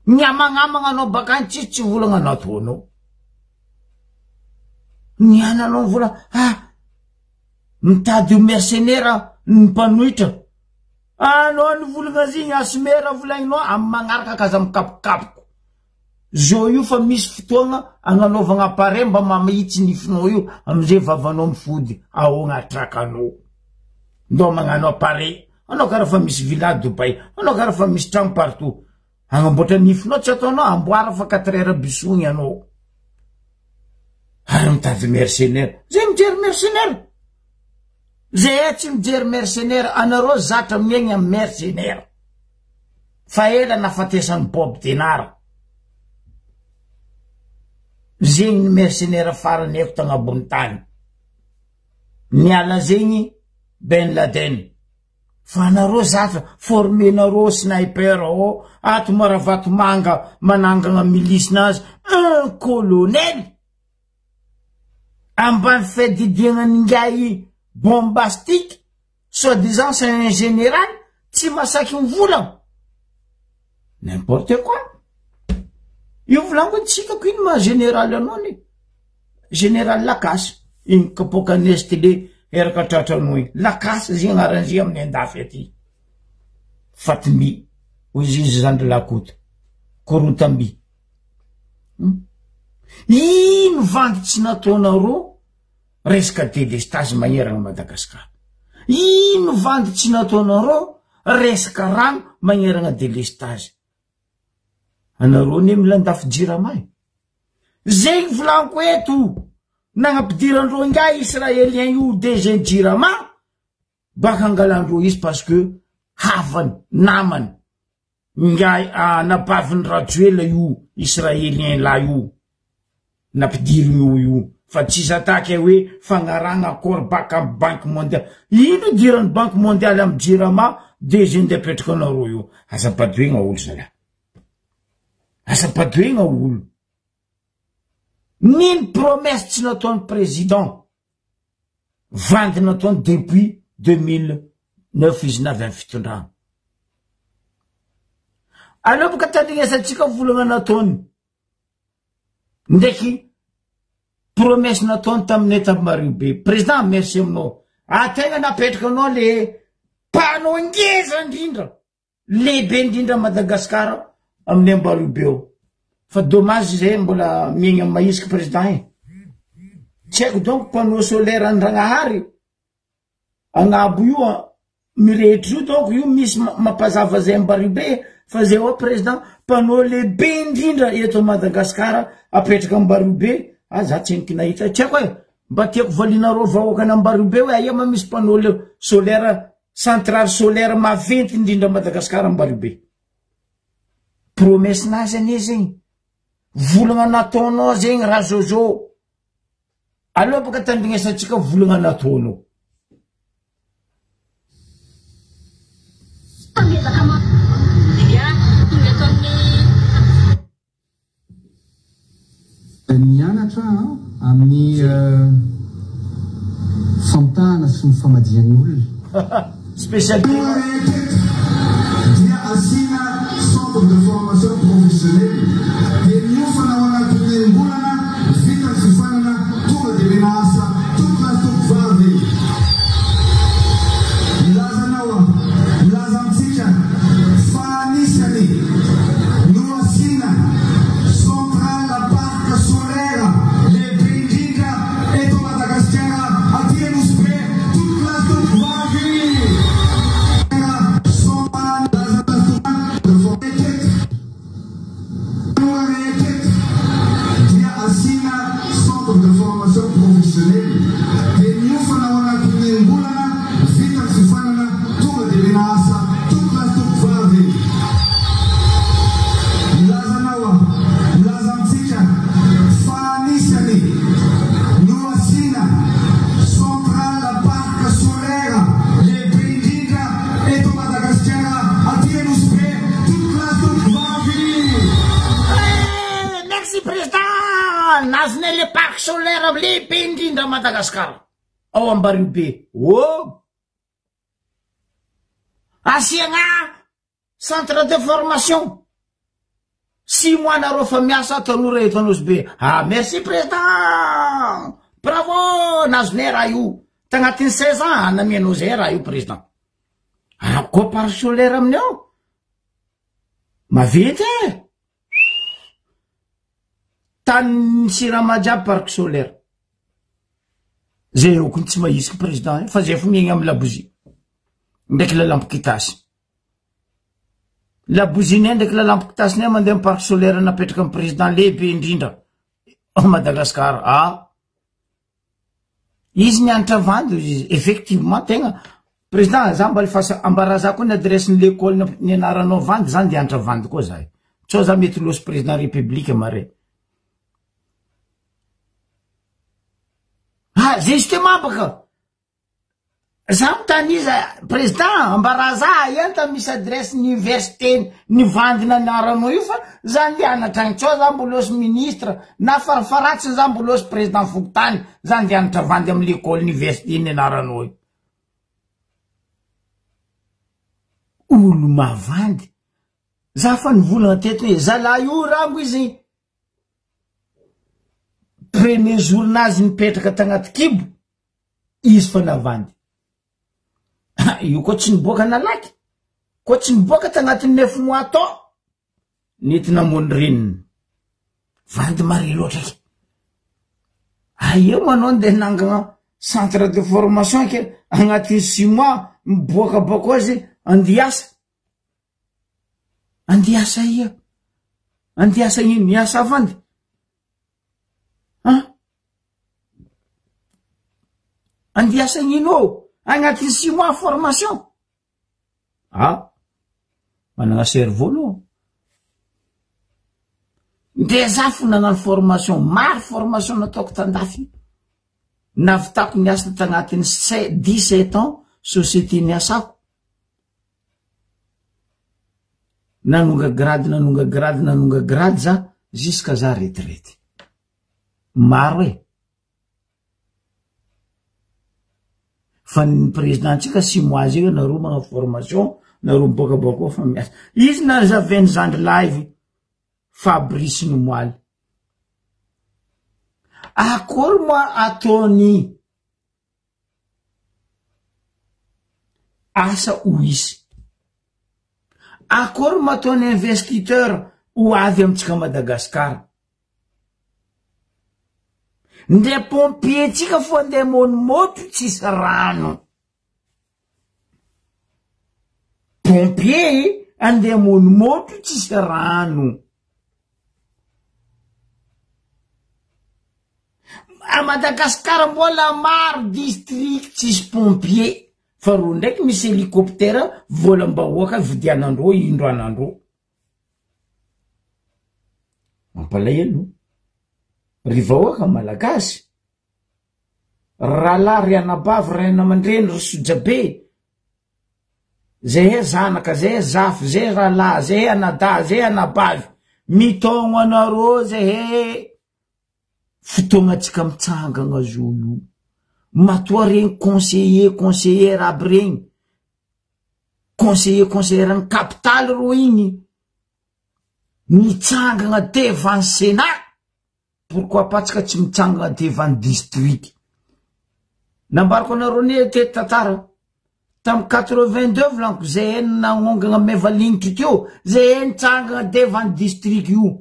Niamagnamagna anao bakany tsisy tsy volagna nataonao. Niananao vola ah mitady ho mercenaire ny mpanohitra. Anao ny volagna zigny asumera volagninao amin'ny magnaraka kaza mikapokapoko. Zao io fa misy fotoagna agnanaovagna appareil mba mamahitsy nifinao io amizay vavanao mifody ahoagna atrakanao. Ndao magnano appareil anao karaha fa misy villa Dubaï, anao karaha fa misy tragno partout. Agnamboatra nifinao tsy ataonao, amboara fa quatre heures bisogny anao. Ary mitady mercenaire. Zay mijery mercenaire. Zay tsy mijery mercenaire, anareo zatra miaigna amy mercenaire. Fa ela nafatesan'i Bob Denard. Zegny ny mercenaire farany haiko tagnabony tany. Niala zegny Ben Laden. Fa anareo zatra formenareo sniper ao ato Maravatomanga manangana milice-nazy un colonel ambany fiadidianan'ingahy bombastique Soit disant c'est un général tsy masaky mivolagna. N'importe quoi. Io volaniko tsy hitako ino maha général anao ne. Général Lakasse, iny kapoaka Nestlé eraka tratranao iny. Lakasse zay agnarany zay amin'ny andafy aty. Fatimi, hoy izy zandry Lakoto. Korotamby. Hmm? Ino vandy tsy nataonareo Resaka delestazy magnerana Madagascar. Ino vandy tsy nataonareo resaka rano magnerana delestazy. Anareo anie mila andafy jirama e. Zegny volaniko eto nagnampidirandreo ingahy israelien io DG jirama baka angalandreo izy parce que havany namany. Ingahy anabavin'i Rajoelina io israelien lahy io nampidiriny io io fa tsisy attaque hoe fagnarahana accord baka am banque mondiale ino idiran'ny banque mondiale am jirama DG nde apetraka anareo io aza badoegna olo zalahy aza badoegna olo nino promesse tsy nataon'ny président Vandy nataony depuis 2009 izy navy amin'ny fitondrana. Aleo boka tandrignesantsika volagna nataony ndraiky promesse nataony taminay tamin'ny Mario be. Président merci aminao. Ategna napetraka anao le panneau ngeza indrindra. Lehibe indrindra Madagascar amin'ny Ambariobe ao. Fa dommage zay mbola miaigna am mahisky président e. Tsy haiko donc panneau solaire andragnahary agnabo io a mirehitry io donc io misy mampazava zay Ambaribe fa zay oa président panneau lehibe indrindra eto Madagascar apetraka Ambaribe ah za tsy henoko nahita tsy haiko e mba tiako valianareo vahoaka an'Ambaribe hoe aia ma misy panneau solaire centrale solaire maventy indrindra Madagascar Ambaribe promesse nazy anie zegny volagna nataonao zegny Rajojo Aleo baka tandrignesantsika volagna nataonao. Nianatra aho amin'ny famitahana sy ny famadihan'ny olona. Spécialité. Dia asiana centre de formation professionnelle dia miofana ao anatin'ny enim-bolana vita ny fiofanana tonga dia mena asa tompolahy tompovavy. Milaza anao aho, milaza amintsika fa anisany no asiana centrale parc solaire lehibe indrindra eto Madagasikara aty Nosy Be. Nohasiana centrale parc solaire lehibe indrindra eto Madagasikara aty Nosy Be tompokolahy sy tompokovavy. Eh, merci président! Nazonay le parc solaire lehibe indrindra Madagascar ao Ambariobe. Oh! Asiagna Centre de formation. Six mois nareo fa miasa tanora eto Nosy Be. Ah merci président. Bravo nazonay raha io. Tagnatin'ny 16 ans namianao zay raha io président. Ah koa par solaire aminy ao. Maventy e. Tanin'ny sirama jiaby parc solaire. Zay eo kony tsy mahisy président fa zay fo miaigna amy labozia. Ndraiky lalampikitasy. Labozinay ndraiky lalampikitasy mandeha amy parc solaire napetraka amy président lehibe indrindra ao Madagascar. Ah. Izy nianatra vandy izy effectivement tegna président za mba alefasa ambaraza koa ny adresse ny l'école nianaranao vandy za ndeha hianatra vandy koa za sao za mety losy président république mare. Ah justement baka Za mitany iza président ambaraza ahy any ta misy adresse ny université ny vandina anaranao io fa za ndeha hanatra agny tsao za mbola osy ministre na farafaratsiny za mbola osy président fokontany za ndeha hanatra vandy amy l'école université ny anaranao io. Olo mavandy. Za fa nivolagna teto hoe zalahy io rango izy premier jour nazy nipetraka tagnaty kibo izy fa navandy. Io koa tsy niboaka nalaky, koa tsy niboaka tagnatin'ny neuf mois tao, nety namono reniny. Vandy mare loatra ke. Aia moa anao ndeha nangana centre de formation ke agnatin'ny six mois miboaka bako azy andeha hiasa. Andeha hiasa aia? Andeha hiasa ino? Hiasa vandy? An? Andeha hiasa ino ô? Agnatin'ny six mois formation? Ah, manana cerveau aloha. Ndeha za fo nanano formation, maro formation nataoko tandafy. Navitako niasa tagnatin'ny 17 ans société niasako. Nanonga grade, nanonga grade, nanonga grade za jusqu'à za retraite. Maro e. Fa ny président-tsika six mois zay nareo magnano formation, nareo miboakaboaka ao fa miasa. Izy nazaven'ny zandry live Fabrice Nomoaly. Akory moa ataony Asa ho hisy. Akory ma ataon'ny investiteur ho avy amintsika Madagascar. Ndre pompier tsika fo andeha mônomôtro tsisy rano. Pompier andeha mônomôtro tsisy rano. A Madagascar mbola maro district tsisy pompier fa ro ndraiky misy hélicoptère volam-bahoaka vidianandreo indroanandreo. Mampalahelo ry vahoaka malagasy, ry rahalahy, ry anabavy, ry ray aman-dreny, ry sojabe, zay zanaka, zay zafy, zay rahalahy, zay anadahy, zay anabavy, mitaogno anareo zahay, fotoagnatsika mitsangagna zao io, matoa regny conseiller, conseillère aby regny, conseiller conseillère ny kapitaly ro igny nitsangagna devant sénat, pourquoi pas tsika tsy mitsangagna devant district, nambarako anareo anie teto tantara, tamy 82 volaniko zay nagnongagna mevalinitry teo, zay nitsangagna devant district io,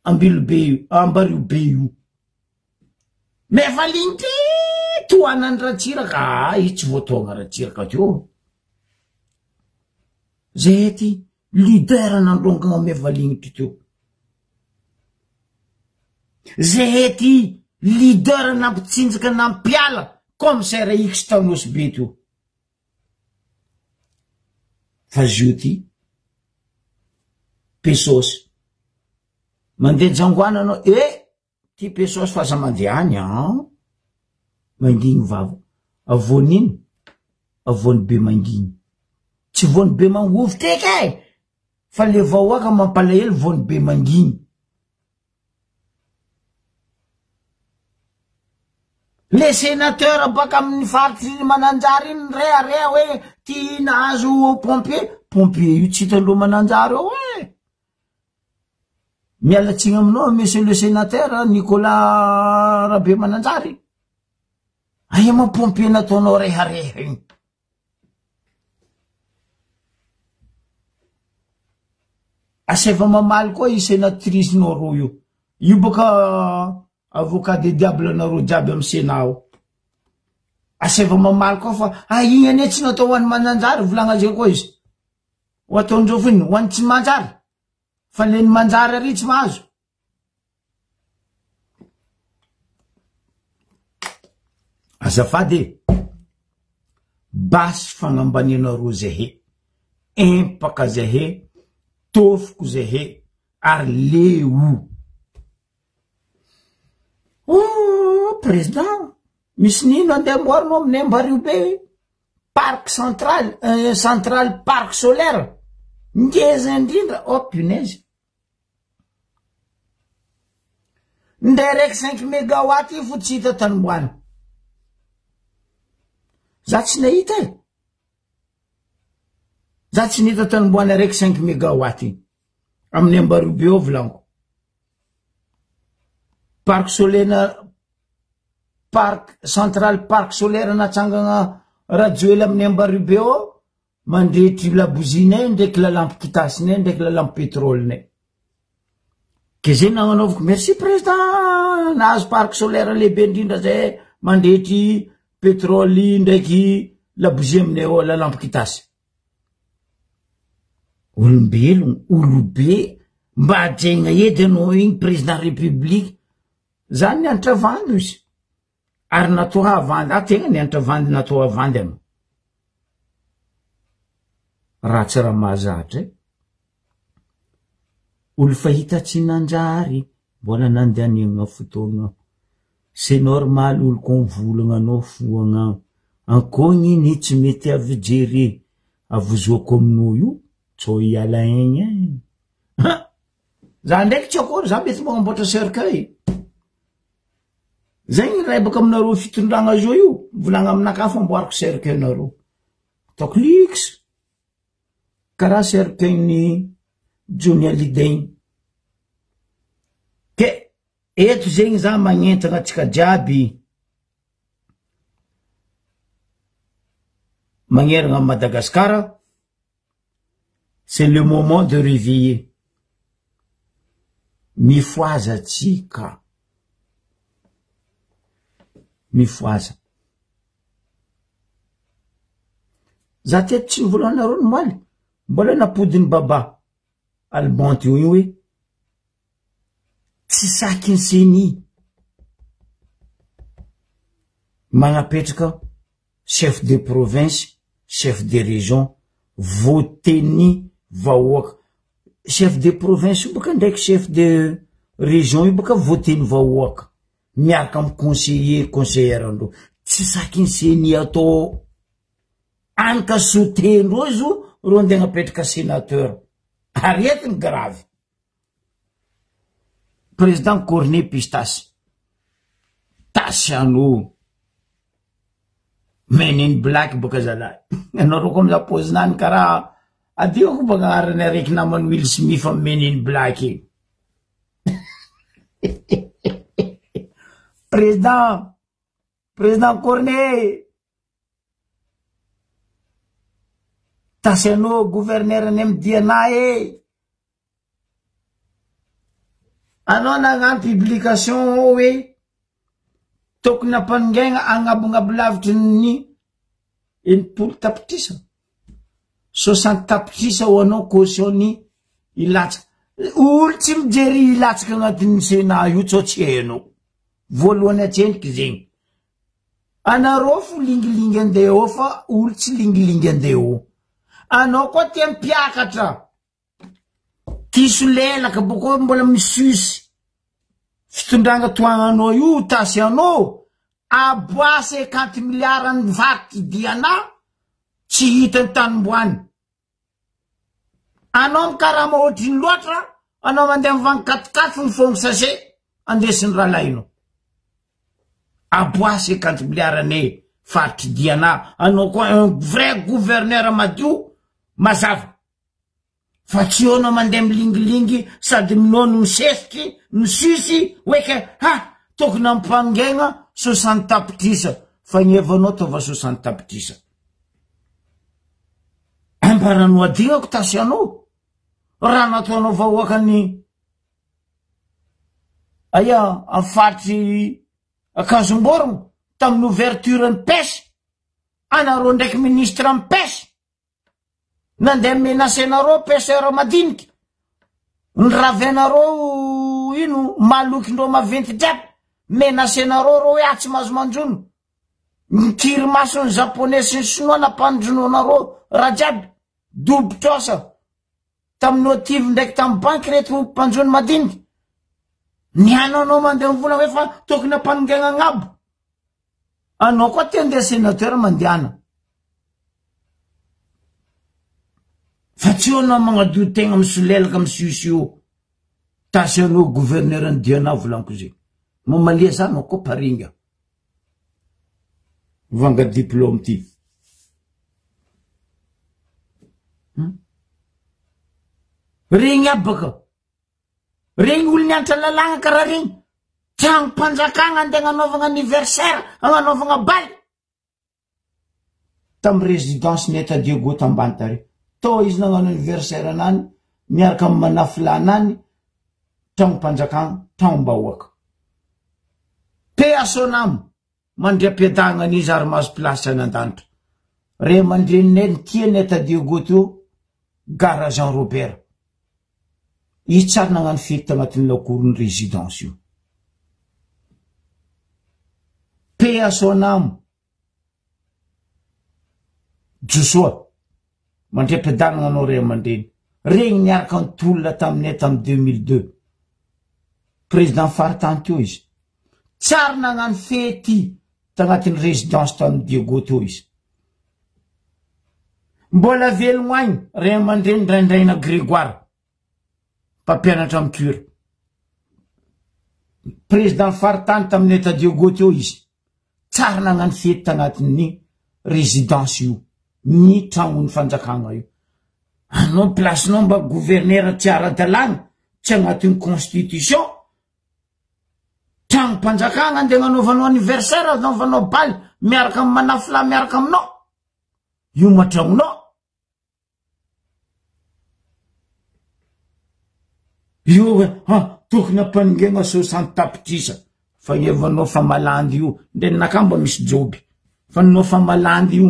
Ambilobe io, Ambariobe io. Mevalinitry tohanan'i Ratsiraka, ah izy tsy voatohagna Ratsiraka teo. Zay ty leader nandrongagna Mevalinitry teo. Zay ty leader nampitsinjaka nampiala commissaire X tao Nosy Be teo. Fa zio ty pesosy mandeha jangoana anao e ty pesosy fa aza mandeha any an manginy vava avoan'ino avoan'ny be manginy tsy voan'ny be mangovitra eky e fa le vahoaka mampalahelo voan'ny be manginy Le senateur baka amin'ny faritry Mananjary iny nirehareha hoe ty nahazo pompier, pompier io tsy hitandreo Mananjary ao e! Miala tsiny aminao monsieur le senateur Nicolas Rabemananjary, aia ma pompier nataonao rehareha iny? Asaivo mamaly koa io senatrice nao io. Io boka avocat de diable nareo jiaby amy senat ao. Asaivo mamaly koa fa ah igny anie tsy natao ho an'ny mananjary volagna zay koa izy. Ho ataondreo f'ino? Ho an'ny tsy manjary. Fa le ny manjary ary tsy mahazo. Azafady e! Basy fagnambanianareo zahe, empaka zahe, tôfoko zahe, ary leo. Oh, président, misy nino andeha amboarinao aminay Ambario be? Parc central, euh, central parc solaire, ngeza indrindra, oh punaise. Ndray raiky cinq megawatt io fo tsy hita tanomboany. Za tsy nahita e. Za tsy nahita tanomboany araiky cinq megawatt io. Amin'ny Ambarobe ao volaniko. Parc solaire parc central parc solaire natsangana Rajoely amin'ny Ambarobe ao. Mandrehitry labozinay ndraiky lalampo kitasinay ndraiky lalampo petrolinay. Ke zay nagnanaovako merci président nahazo parc solaire lehibe indrindra zay mandrehitry petrole ndraiky labozia aminay ao lalampo kitasy. Olombelogno, olobe, mba hajaigna edy anao igny président république. Zany nianatra vandy izy. Ary natao havandy, ah tegna nianatra vandy natao havandy anao. Ratsy raha mahazatra e. Olo fahita tsy nanjary, mbola nandaniagna fotoagna. C'est normal olo ko mivolagna anao foagna. Ankôgny iny tsy mety avy jery, avozoako aminao io, tsao hiala aigny e. Ha! Za ndraiky tsy akory, za mety magnamboatra cercueil. Zay ny rebaka aminareo fitondragna zao io, mivolagna aminakahy fa amboariko cercueil nareo. Ataoko luxe. Karaha cercueil ny Johnny Hallyday igny. Ke eto zegny za magnentagna antsika jiaby magneragna an'i Madagasikara, c'est le moment de reveiller. Mifohaza tsika. Mifohaza. Za teto tsy nivolanareo ny omaly, mbola napodin'i Baba Alban teo io hoe tsy saky ny ceni magnapetraka chef de province, chef de région voten'ny vahoaka. Chef de province io baka ndraiky chef de région io baka voten'ny vahoaka miaraka amy conseiller conseillère andreo. Tsy saky ny ceni atao any ka sotendreo izy io reo andeha agnapetraka sénateur. Aretiny grave. Président Cornet Pistache. Tasy anao. Men in black boka zalahy. Anareo koa mizaha paozinany karaha adioko baka agnarany araiky naman'i Will Smith amy Men in black igny. Président Président Cornet Tasy anao gouverneur ny amy Diana e. Anao nagnano publication ao hoe tokony ampanongaigna agnabongabo lavitry ny 60 tapitrisa, 60 tapitrisa ho anao caution ny hilatsaka. Olo tsy mijery hilatsaka agnatin'ny Sénat io tsao tsy hainao. Voalohany atsendriky zegny. Anareo fo lingilingy andeha eo fa olo tsy lingilingy andeha eo. Anao koa tia mpiakatra. Diso lelaka boko mbola misusy fitondragna toagnanao io tasy anao aboa 50 milliards ny vaky diana tsy hita ny tanimboany anao mikarama ohatriny loatra anao mandeha mivangy katikaty mifongo sachet andesin'ny rahalahinao aboa 50 milliards ny faritry diana anao koa un vrai gouverneur madio mazava Fa tsy eo anao mandeha milingilingy sady minono misesiky misisy hoe ke ha tokony ampangaigna 60 tapitrisa fa ny hevanao taova 60 tapitrisa. Ambaranao adignako tasy anao raha nataonao vahoakany aia am faritry Ankazomborogno tamin'ny ouverture ny pêche anareo ndraiky ministre am pêche Nandeha menacenareo pêcheur madiniky, ny ravenareo ino malokindreo maventy jiaby, menacenareo reo hoe ah tsy mahazo manjono, ny kirimason'ny japonais sy ny sinoa nampanjonoanareo raha jiaby, dobo trosa tamin'ny otive ndraiky tamin'ny banky reto mpanjono madiniky, ny anao mandeha mivola hoe fa tokony ampanongena agnabo. Anao koa te andeha sénateur mandehana. Fa tsy eo anao magnadio tegna misolelaka misiosio. Tasy anao gouverneur ny Diana volaniko zegny. Mamalia za anao koa paringa. Vanga diplôme ty. Hmm? Regny aby baka. Regny olo nianatra lalàgna karaha regny, tragnom-panjakagna andeha agnanaovagna anniversaire, agnanaovagna bal. Tamy résidence ny Etat Diego tambany tary. Tao izy nagnano anniversaire anany miaraka amy manafilà-nany, tragnom-panjakagna, tragnom-bahoaka. Paix à son âme. Mandriam-piadagna an'izy ary mahazo place any an-danitra. Ray aman-dreninay nitia anay ta Diego teo gara Jean Robert. Izy tsy ary nagnano fety tagnatin'ny lakoron'ny résidence io. Paix à son âme. Josoa, mandriam-piadanana anao ray aman-dreny. Regny niaraka nitolona taminay tamin'ny 2002. Président faritany teo izy. Tsy ary nagnano fety tagnatin'ny résidence tamin'ny Diego teo izy. Mbola velogno agny ray aman-dreny Raindraina Grégoire, mpampianatra amin'ny cure. Président faritany tamin'ny État Diego teo izy. Tsary nagnano fety tagnatin'ny résidence io, ny tragnon'ny fanjakagna io. Anao place-nao mba gouverneur tsy ara-dalàgna, tsy agnatin'ny constitution, tragnom-panjakagna andeha agnanaovanao anniversaire, anaovanao bal miaraka amin'ny manafila miaraka aminao, io ma tragnonao. Io hoe ah tokony ampanongena 60 tapitrisa. Fa evanao fa malandy io, ndre ninakahy mba misy joby, fa ninao fa malandy io,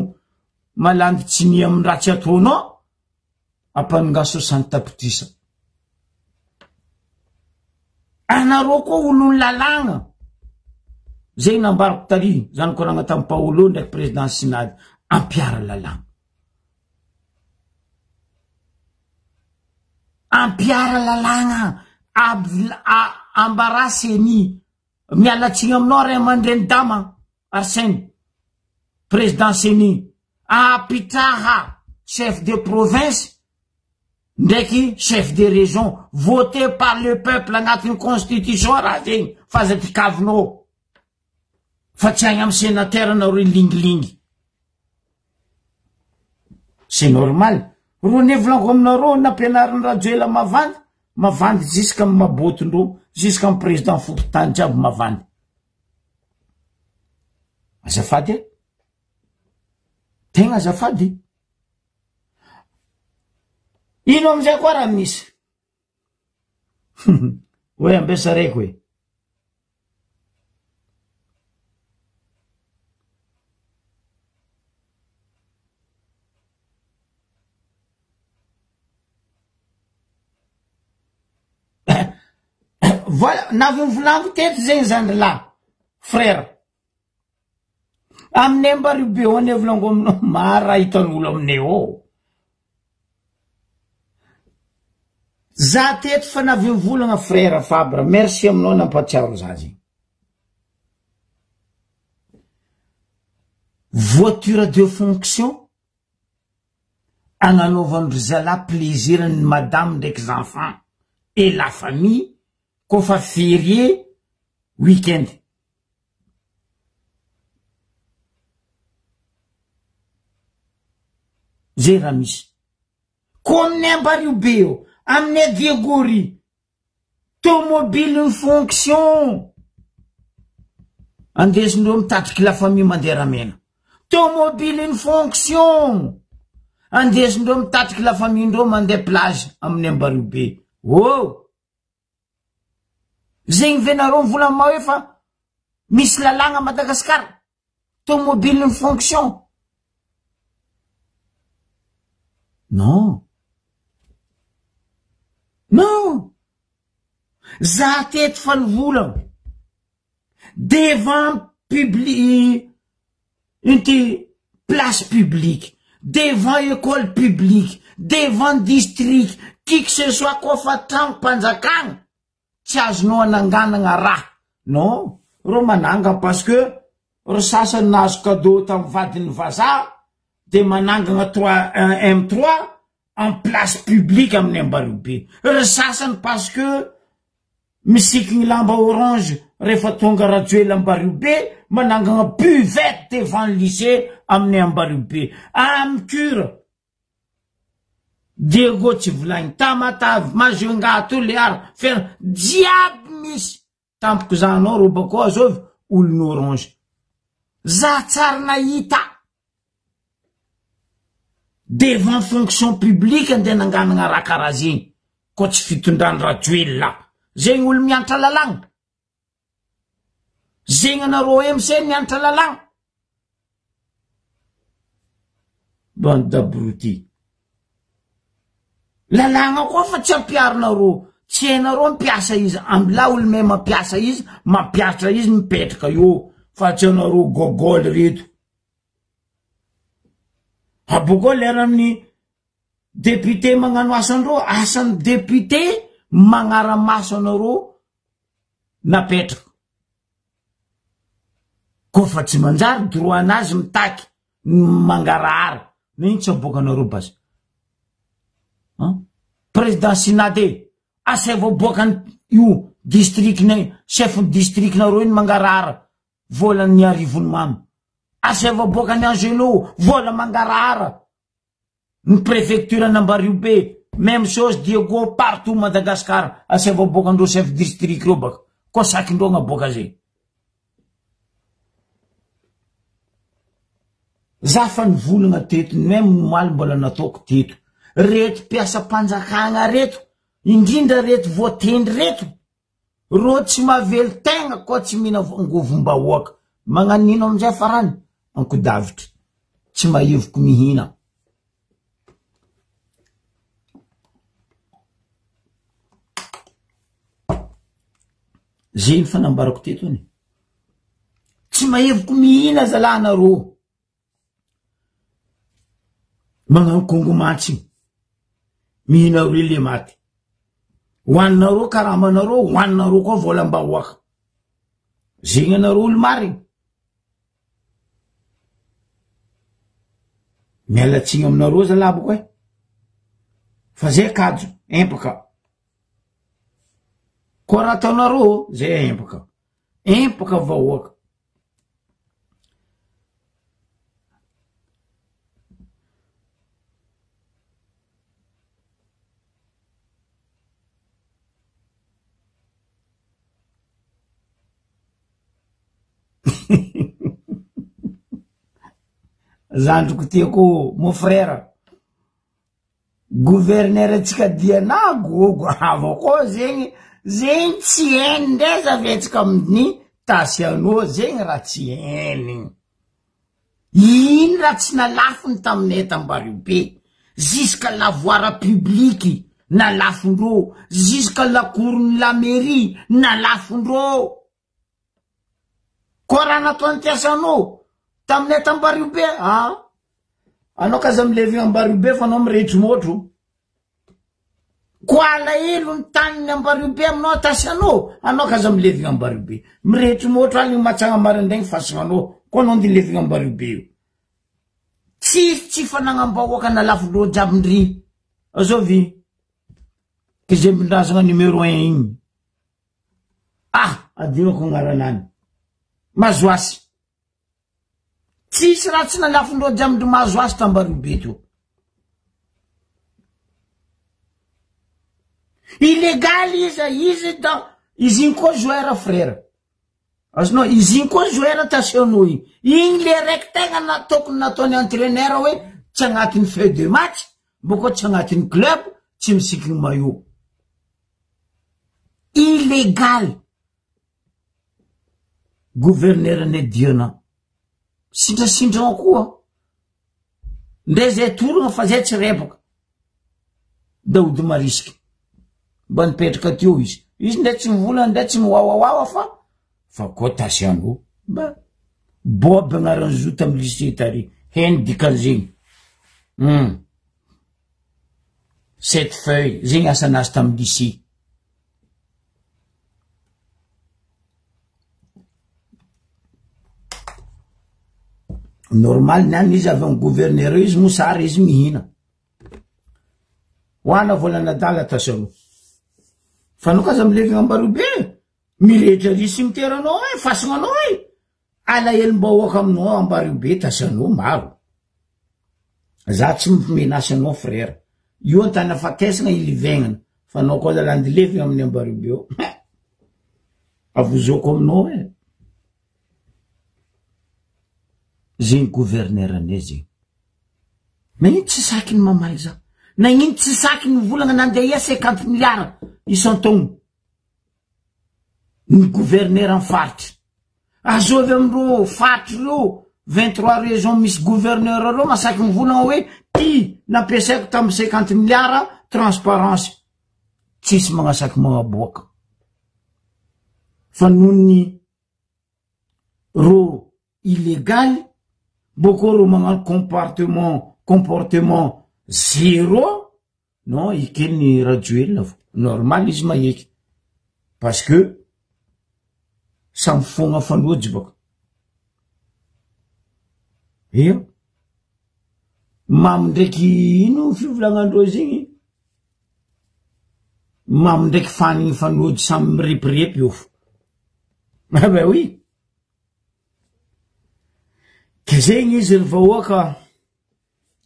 malandy tsy nia amin'ny ratsy ataonao, ampanonga soixante tapitrisa. Anareo koa olon'ny lalàgna, zay nambarako tary, zany koragna tamin'i Paolo ndraiky président Synad, ampiara lalàgna. Ampiara lalàgna, ambarà ceni, miala tsiny aminao ray aman-dreny dama, Arsène, président ceni, apitraha chef de province ndraiky chef de région, voté par le peuple agnatin'ny constitution raha zegny, fa aza tikavinao, fa tsy agny amy sénateur nareo hilingilingy. C'est normal. Ro ne volaniko aminareo nampianarin'i Rajoela mavandy, mavandy jusqu'à amy mabotondreo, jusqu'à amy président fokontany jiaby mavandy. Azafady e. Tegna azafady. Ino amizay koa raha misy? Hoe ambesa reko e. Voilà, navy nivolaniko teto zegny zandry lahy, frère. Aminay mba ry be ane volango aminao maro raha hitan'olo aminay ao. Za teto fa navy nivolagna frère Fabre, merci aminao nampatsiaro za zegny. Voiture de fonction agnanaovan-dry zalahy plaisir ny madame ndraiky enfants et la famille kôfa férié week-end. Zay raha misy. Ko aminay Ambariho be eo, aminay Diego ry, tomobile ny fonction andesindreo mitatriky la famille mandeha ramena. Tomobile ny fonction andesindreo mitatriky la famille ndreo mandeha plage aminay Ambariho be. Oh! Zegny ve nareo mivolagna ma hoe fa misy lalàgna Madagascar? Tomobile ny fonction. Non. Non. Za teto fa nivolagna. Devant publi inty place publique, devant école publique, devant district, qui que ce soit koa fa tragnom-panjakana, tsy azonao ananganana raha. Non, reo manangana parce que ry sasany nahazo cadeau tamin'ny vadin'ny vazaha de manangana trois M3 en place publique amin'ny Ambaribe. Ry sasany parce que misikigny lamba orange rehefa tonga Rajoelina Ambaribe manangana buvette devant le lycée amin'ny Ambaribe. Amin'ny cure Diego tsy volagny, Tamatave, Majunga, Toliara, Fer, jiaby misy. Tampoko za anao rô bakao azovy olon'ny orange. Za tsary nahita. Devant fonction publique andeha nanganana raha karaha zegny. Koa tsy fitondrany Rajoelina. Zegny olo miantra lalàgna. Zegny anareo MC miantra lalàgna. Bande d'abrutis. Lalàgna koa fa tsy ampiharinareo, tsy hainareo mpiasa izy, ambilà olo mahay mampiasa izy, mampiatra izy mipetraka eo, fa tsy anareo gogol reto. Abokao leran'ny député magnano asandreo, asan'ny député magnara-maso anareo napetraka. Koa fa tsy manjary droit anazy mitaky ny mangarahara na ino tsy aboakanareo base an président synade e asaivo aboakany io district ny chef ny district nareo iny mangarahara volan'ny arivony mamy asaivo aboakany angelo vola mangarahara Ny préfecture an'Ambariobe, même chose Diego partout Madagascar asaivo aboakandreo chef district reo baka, koa sakindreo agnaboaka zay. Za fa nivolagna teto même omaly mbola nataoko teto, reto mpiasam-panjakagna reto, indrindra reto voatendry reto. Rô tsy mahavelon-tegna koa tsy mihina angovom-bahoaka. Magnano ino amizay farany? Ankodavitry. Tsy mahevoko mihina. Zegny fanambarako teto anie. Tsy mahevoko mihina zalahy narô. Magnano kongo mantsy mihina roe le maty. Hoaninareo karamanareo, hoaninareo koa volam-bahoaka. Zegny anareo olo marigny. Miala tsiny aminareo zalahy boko e. Fa zay kajo, empaka. Koa raha ataonareo, zay empaka. Empaka vahoaka. Zandriko tiako mon frère. Gouverneur antsika Diana gogo ava koa zegny, zegny tsy hainy ndray zavetsaka amin'ny Tasiano zegny raha tsy hainy. Iny raha tsy nalafony taminay tambario be, jusqu'à la voie publique nalafondreo, jusqu'à la cour-n'ny la mairie nalafondreo. Koa raha nataony Tiasano taminay tambario be ah. Anao kaza milevigna Ambariobe fa anao mirehitry motro. Koa alahelo ny taniny Ambariobe aminao atasianao, anao kaza milevigna Ambariobe. Mirehitry motro aligny matsagna marandraigny fasignanao, koa anao nde milevigna Ambariobe io. Tsisy tsy fanagnam-bahoaka na lafin-droa jiaby ndry. Azovy kizembin-drazagna numéro un igny. Ah, adinoko agnaranany. Mazoasy. Tsisy raha tsy nalafondreo jiaby ndry mahazo azy tambario be teo. Illégal izy, izy da izy igny koa joueur frère. Azonao, izy igny koa joueur tasionao igny. Igny le raiky tegna na tokony nataony entraîneur hoe tsy agnatin'ny feuille de match, boko tsy agnatin'ny club, tsy misikiny maillot. Illégal. Gouverneur ny Diana. Sintrasintrao koa. Ndray zay torogna fa zay tsy rebaka. Daody marisika. Mba nipetraka teo izy. Izy ndray tsy mivolana ndray tsy miwawawawa fa fa koa tasiano. Mba Bob agnaran'ny zo tamy lycée tary. Heno dikan'zegny. Hum. Sept feuilles, zegny asanazy tamy lycée. Normal ny any izy avy amy gouverneur io izy mosary izy mihina. Hoana volan'adala tasaro. Fa anao kaza milevigna ambaroa be, mirehitra ry cimetière anao e, fasagna anao e. Alahelom-bahoaka aminao ambario be tasanao maro. Za tsy mimenace anao frère. Io antany afatesagna ilivegnana fa anao koa zala andilevigna amin'ny ambario be eo. Avozoko aminao e. Zegny gouverneur anay zegny. Nagnino tsy saky ny mamaly za? Nagnino tsy saky ny volagna nandeha ia 50 milliards isan-taogno? Ny gouverneur am faritra. Azovy amindreo faritra reo 23 régions misy gouverneur reo masaky mivolagna hoe ty nampiasaiko tamy 50 milliards transparence. Tsisy magnasaky magnaboaka. Fa noho ny rô illégal bôko rô magnano comportement comportement zéro Non ekeny Rajoelina fo normal izy maheky parce que samy fogna fanojy baka ia mamy ndraiky ino fivolagnandreo zegny mamy ndraiky fanigny fanojy samy mirepirepy eo fo ah ben oui ke zegny izy ry vahoaka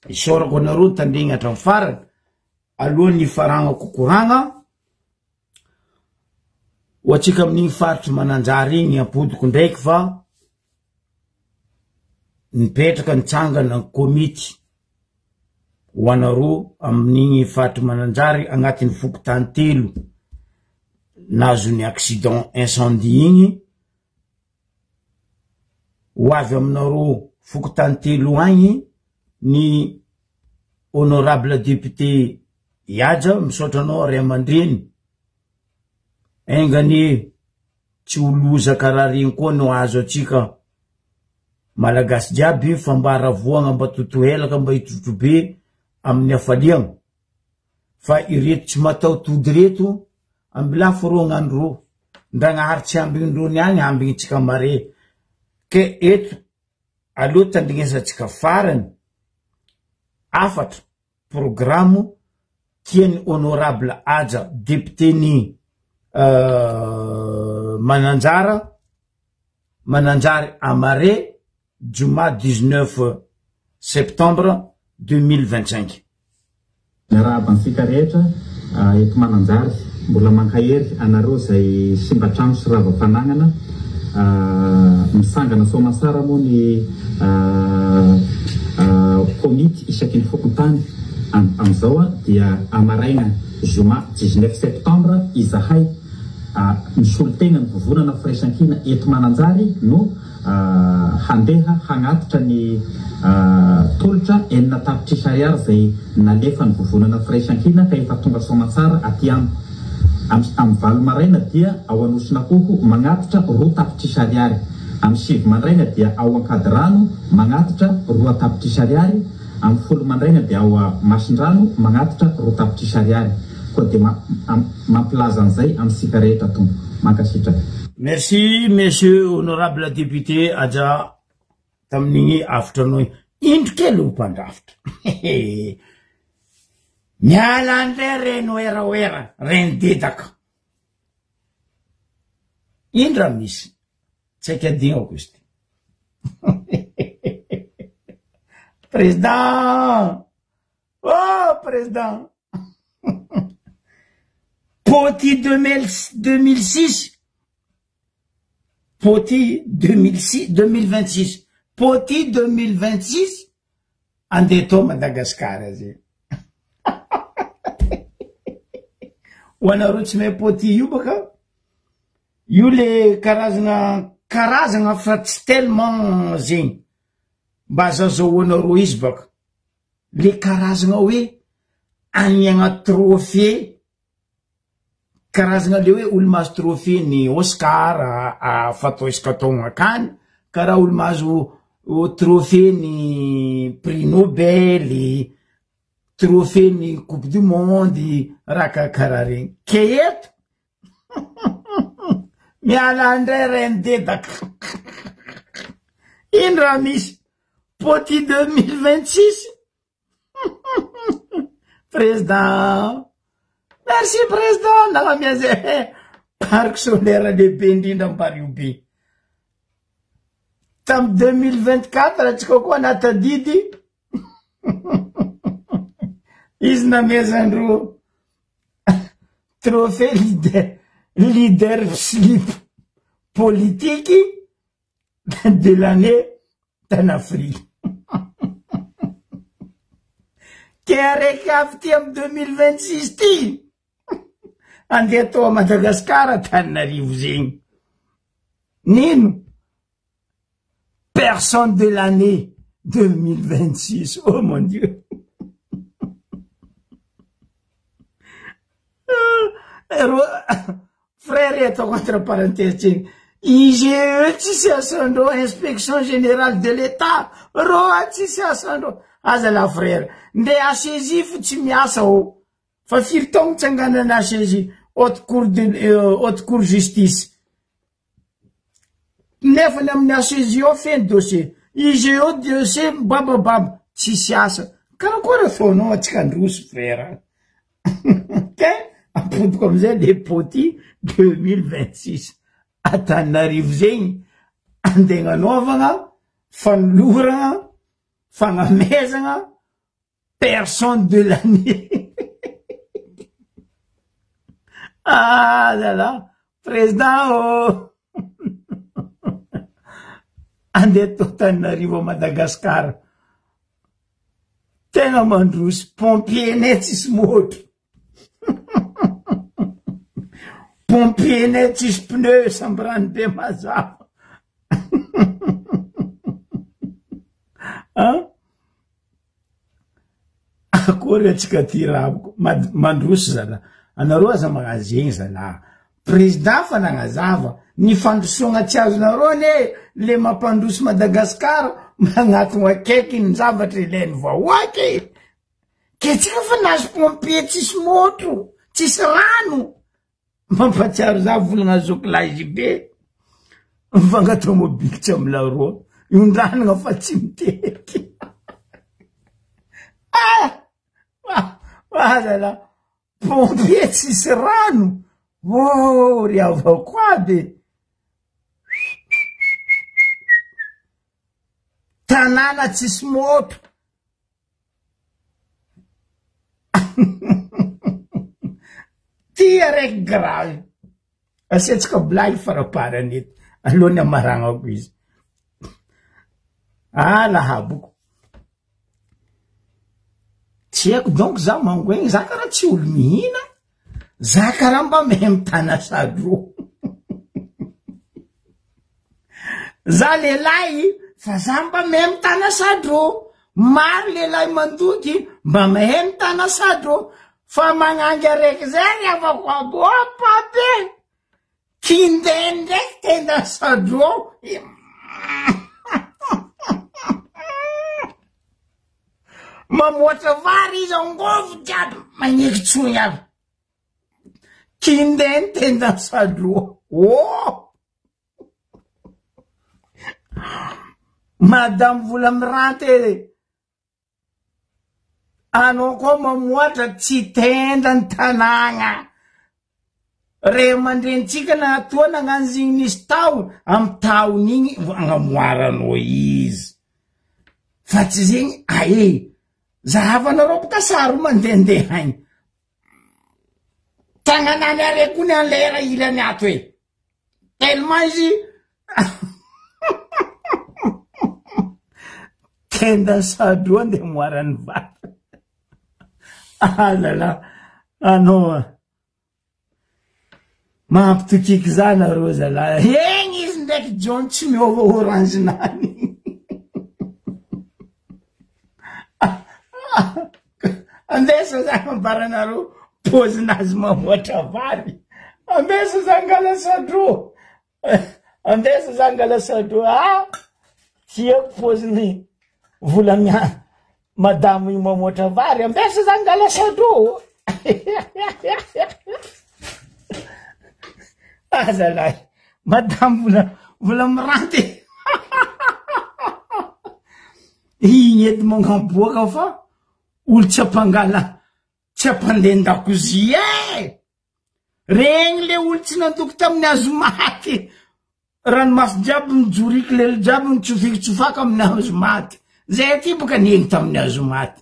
Isaorako anareo nitandregny hatramin'ny farany, alohan'ny hifaragnako koragna, ho antsika amin'igny faritry Mananjary igny ampodiko ndraiky fa nipetraka nitsangana ny komity ho anareo amin'igny faritry Mananjary agnatin'ny fokontany telo. Nahazo ny accident incendie igny, ho avy aminareo fokontany telo agny ny honorable député Ihaja, misaotra anao ray aman-dreny, enga anie tsy ho loza karaha regny koa no ahazo antsika Malagasy jiaby fa mba haravoagna mba totohelaka mba hitrotrobe amin'ny hafaliagna. Fa ireto tsy mataho-tody ireto, ambilafo rô gnany rô, Ndragnahary tsy ambigny-ndrô niany ambigny-tsika mare. Ke eto, aleo tandrignesantsika farany, hafatra, programo tian'i Honorable Haja député-n'i Mananjara, Mananjary Amare, Joma 19 septembre 2025. Miarahaba antsika rehetra eto Mananjary. Mbola mankahery anareo izay simba trano sy rava fanagnana. Misangana soamatsara moa ny komity isaky ny fokontany amin'izao dia amaraina zoma 19 septembre izahay misolo tena ny vovonana firaisankina eto Mananjary no handeha hagnatitra ny tolotra 6 tapitrisa ariary izay nalefan'ny vovonana firaisankina ka efa tonga soamantsara aty amiko. Amin'ny 8 maraina dia ao Anosinakoho magnatitra 2 tapitrisa ariary. Amin'ny 9 mandraina dia ao Ankadirano magnatitra 2 tapitrisa ariary. Amin'ny 10 mandraina dia ao Masindrano magnatitra 2 tapitrisa ariary. Koa dia mampilaza an'izay amintsika rehetra Tompo. Mankasitraka. Merci Monsieur Honorable Député Haja tamin'igny hafitranao igny. Indro kely ho mpandrafitra. Miala ndray reny werawera, reny dedaka. Indro raha misy. Tsy haiko adinako izy ty. Président! Oh président! Pôty 2006, Pôty 2006, 2026, Pôty 2026, andeha tao Madagascar zegny. Ho anareo tsy mahay pôty io baka, io le karazagna, karazagna fa tsy tellement zegny, mba azahoanareo izy baka. Le karazagna hoe aniagna trophée, karazagna le hoe olo mahazo trophée ny Oscar fatao isaka taogno akany, karaha olo mahazo trophée ny prix Nobel, trophée ny coupe du monde, raha karakaraha regny. Ke eto miala ndray reny dedaka. Ino raha misy? Pôty 2026 Président Merci président nagnamia zay parc solaire lehibe indrindra Ampariho be. Tamy 2024 atsika koa natadidy izy namezandro trophée leader leader slip politique de l'année tany Afrique. Ke araiky avy ty amy 2026 ty andeha atao a Madagascar Antananarivo zegny. Nino? Personne de l'année 2026. Oh mon Dieu. Frère ataoko entre parenthèse tseny IGE tsisy asandreo inspection générale de l'État rô tsisy asandreo aza la frère nde HCJ fo tsy miasa ô fa firy taogno tsanganana HCJ haute cour de haute cour justice nefa ny amin'ny HCJ ao feno dossier IGE dossier babababa tsisy asa karakory ataonao atsika androso frère Ke ampodiko amizay le pôty 2026 Antananarivo zegny andeha agnanaovagna fanoloragna fagnamezagna personne de l'année ah là là président ô andeha atao Antananarivo à Madagascar Tegna mandroso pompier-nay tsisy môtro. Pompier-nay tsisy pneu samby rano be mazava. An? Akory atsika ty raha mandroso zalahy. Anareo aza magnano zegny zalahy. Président fa nagnazava ny fandrosoagna tsy azonareo anie le mampandroso Madagascar magnatogna akaiky ny zavatra ilain'ny vahoaka e. Ke tsika fa nahazo pompier tsisy motro, tsisy rano. Mampatsiaro za volagna zoky lahy JB mivanga tomobily tsy amy laroa iondranagna fa tsy miteky. Ah! Ah zala pompier tsisy rano. Oh ry havako aby. Tanàna tsisy moto. Ty araiky grave. Asiantsika blague faraparany eto alohan'ny hamaragnako izy. Ah lahaboko. Tsy haiko donc za mangoegny, za karaha tsy olo mihina, za karaha mba mahay mitana sadro. Za lehilahy fa za mba mahay mitana sadro. Maro lehilahy mandoky mba mahay mitana sadro. Fa magnangy araiky zay ry havako aby, opa be! Kinday ndraiky tenda sadro. Mamoatra vary izy angôvo jiaby magneky tsony aby. Kinday ny tenda sadro. Oh! Madame vola miranty e. Anao koa mamoatra tsy tenda ny tanàgna. Ray aman-drenintsika natoa nagnano zegny nisy taho, amy tahony igny agnamoaranao izy. Fa tsy zegny ae, zahavanareo boka sary mandehandeha agny. Tagnanany are koa ny anlera ilany ato e. Tellement izy tenda sadroa ndeha moaran'ny vary. Ah là là, anao ah. Mampitokiky za nareo zalahy. Egny izy ndraiky John tsy miova orange nany. Ambesa za ambaranareo pôzinazy mamoatra vary. Ambesa za angala sadro. Ambesa za angala sadro. Ah! Tiako pôziny volamia madamo io mamoatra vary. Ambesa za angala sadro. Ah zalahy, madamo vola vola miranty. Igny edy magnaboaka fa olo tsy ampangala tsy ampandeha an-dakozia e! Regny le olo tsy nandoko tamin'ny hazo maty, ranomaso jiaby nijoriky lelo jiaby nitsofikitsofaka amin'ny hazo maty. Zay aty boka niegny tamin'ny hazo maty.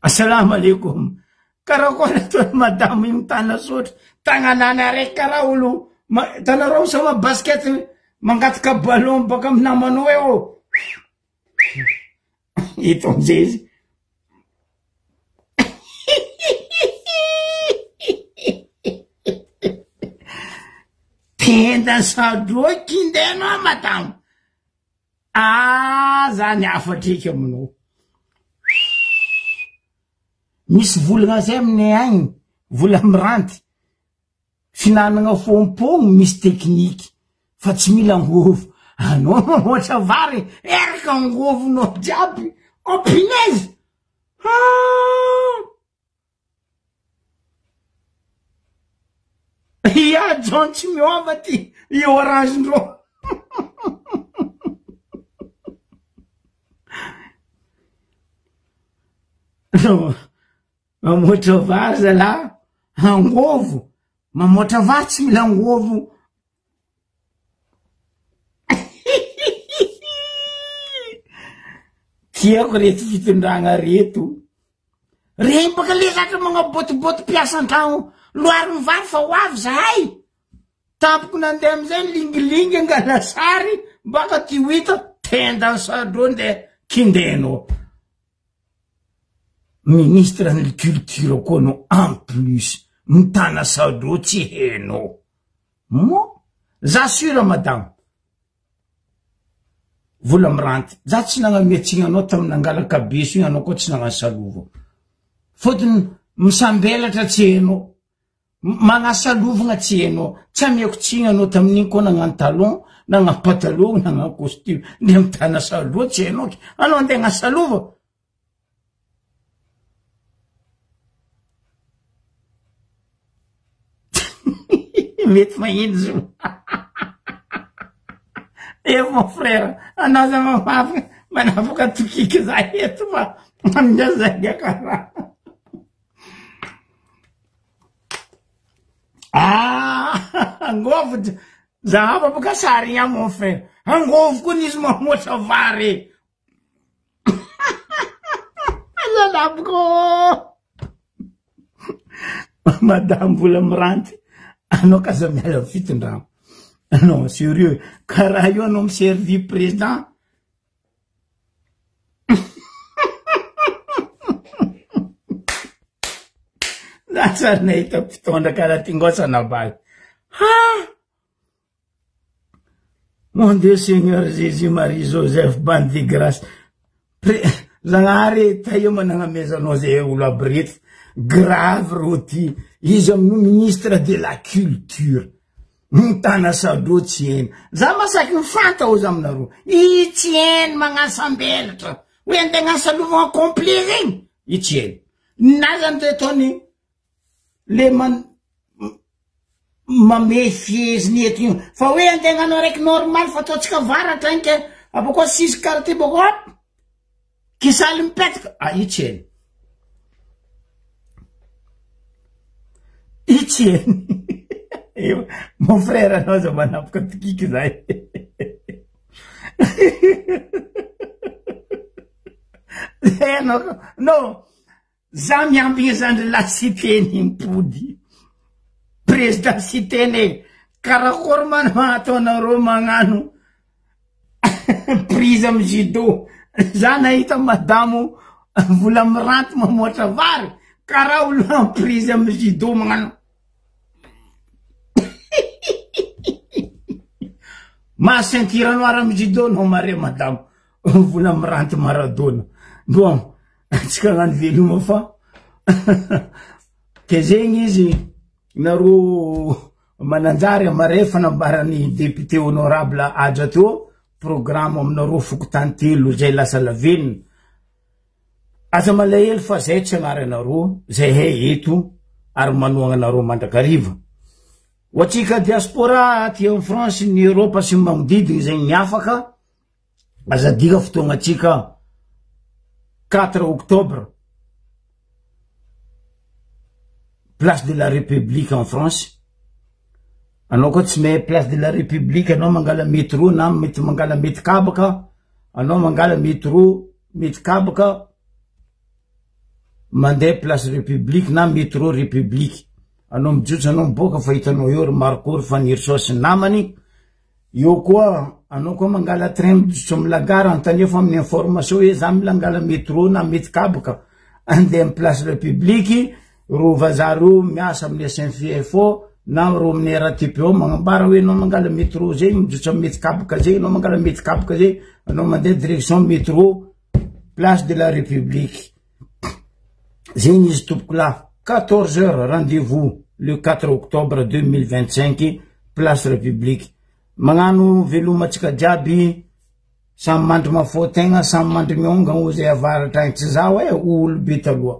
Assalama alaikum. Karakory ataon'i madamo io mitana sotro, tagnanany araiky karaha olo hitanareo misoma basket mangataka ballon baka amin'ny namanao eo. Eto amizay izy. Tenda sadroa kindenao madamo. Ah, zany hafatrika aminao. Misy volagna zay aminay agny, vola miranty. Fihinanagna fompogno misy tekniky fa tsy mila angovo. Anao mamoatra vary eraka angovonao jiaby. Oh punaise! Ah! Ia John tsy miova ty i orange ndrô. Mamoatra vary zalahy, angovo, mamoatra vary tsy mila angovo. Tiako reto fitondragna reto. Regny baka le zatra magnabôtibôty mpiasa an-tragno, loary ny vary fa ho avy zahay. Tampoko nandeha amizay lingilingy angala sary baka ty ho hita tenda sadro ndeha kindenao. Ministre ny culture koa anao en plus. Mitana sadro tsy heno. Mo, za sûr madame. Vola miranty. Za tsy nagnamia tsigny anao tamin'ny nangalaka beso igny anao koa tsy nagnano salova. Fotony misambelatra tsy heno. Magnasalovagna tsy heno. Tsy amiako tsigny anao tamin'igny koa nagnano talon, nagnano patalon, nagnano costume. Ndeha mitana saloa tsy hainao ke. Anao andeha hagnasalova. Mety mahino zo. Eh mon frère, anao za mamafy manafaka tokiky za eto fa amin'izay zay karaha. Ah, angôvo zahava boka sary igny mon frère. Angôvo koa nisy mamoatra vary. Zalaboko. Madame vola miranty, anao kaza miala amin'ny fitondrana. Non, sérieux, karaha io anao miservi président. Za tsy ary nahita mpitondra karaha ty ngosa nabaly. Ha! Mon Dieu Seigneur Jésus Marie Joseph bande de grâce. Pre Zagnahary taio managnamezanao zay olo aby reto. Grave rô ty. Izy amin'io ministre de la culture. Mitana sadro tsy hainy. Za masaky mifanta ozy aminareo. I tsy hainy magnasambelatra. Hoe andeha agnasalovagna complet zegny. I tsy hainy. Na zany de ataony le man mamehy fiheziny eto io. Fa hoe andeha hagnano araiky normal fa ataontsika varatra agny ke abôkô sisy karaha ty bôkô hop! Kisaly mipetaka. Ah io tsy hainy. Io tsy hainy. Io mon frère anao aza manapoka tokiky zay. Zay anao non. Za miambigny zandry lahy Siteny mipody. Président Siteny e, karakory ma no ataonareo magnano prise amy judo. Za nahita madamo vola miranty mamoatra vary, karaha olo en prise amy judo magnano. Maha ceinture noire amy judo nao mare madamo vola miranty Maradona. Bon. Antsika hagnano veloma fa ke zegny izy nareo mananjary amare fanambaran'ny député honorable Haja teo programme aminareo fokontany telo zay lasa lavenona. Aza malahelo fa zay tsy agnary anareo, zay hay eto ary manohagna anareo mandrakariva. Ho antsika diaspora aty en France, ny Europe sy ny magnodidigny zay ny afaka Aza adino fotoagnatsika 4 octobre place de la république en France. Anao koa tsy mahay place de la république anao mangala métro na mety mangala mety kabaka, anao mangala métro mety kabaka mandeha place république na métro république. Anao mijotso anao miboaka fa hitanao eo ry Marco ry Fanirisoa sy ny namany. Eo koa anao koa mangala train miditso amy la gare antanio fa amin'ny information hoe za mila angala metro na mety kabaka andeha amy place république ro vazaha reo miasa amin'ny SNFO na ro amin'ny RATP ao magnambara hoe anao mangala metro zay miditso amy mety kabaka zay anao mangala mety kabaka zay anao mandeha direction metro place de la république zegny izy tompokolahy 14 heures rendez-vous le 4 octobre 2025 place république magnano veloma antsika jiaby samy mandry mafoa tegna samy mandry mionga ho zay avaratra agny tsy zaho e olo be taloha.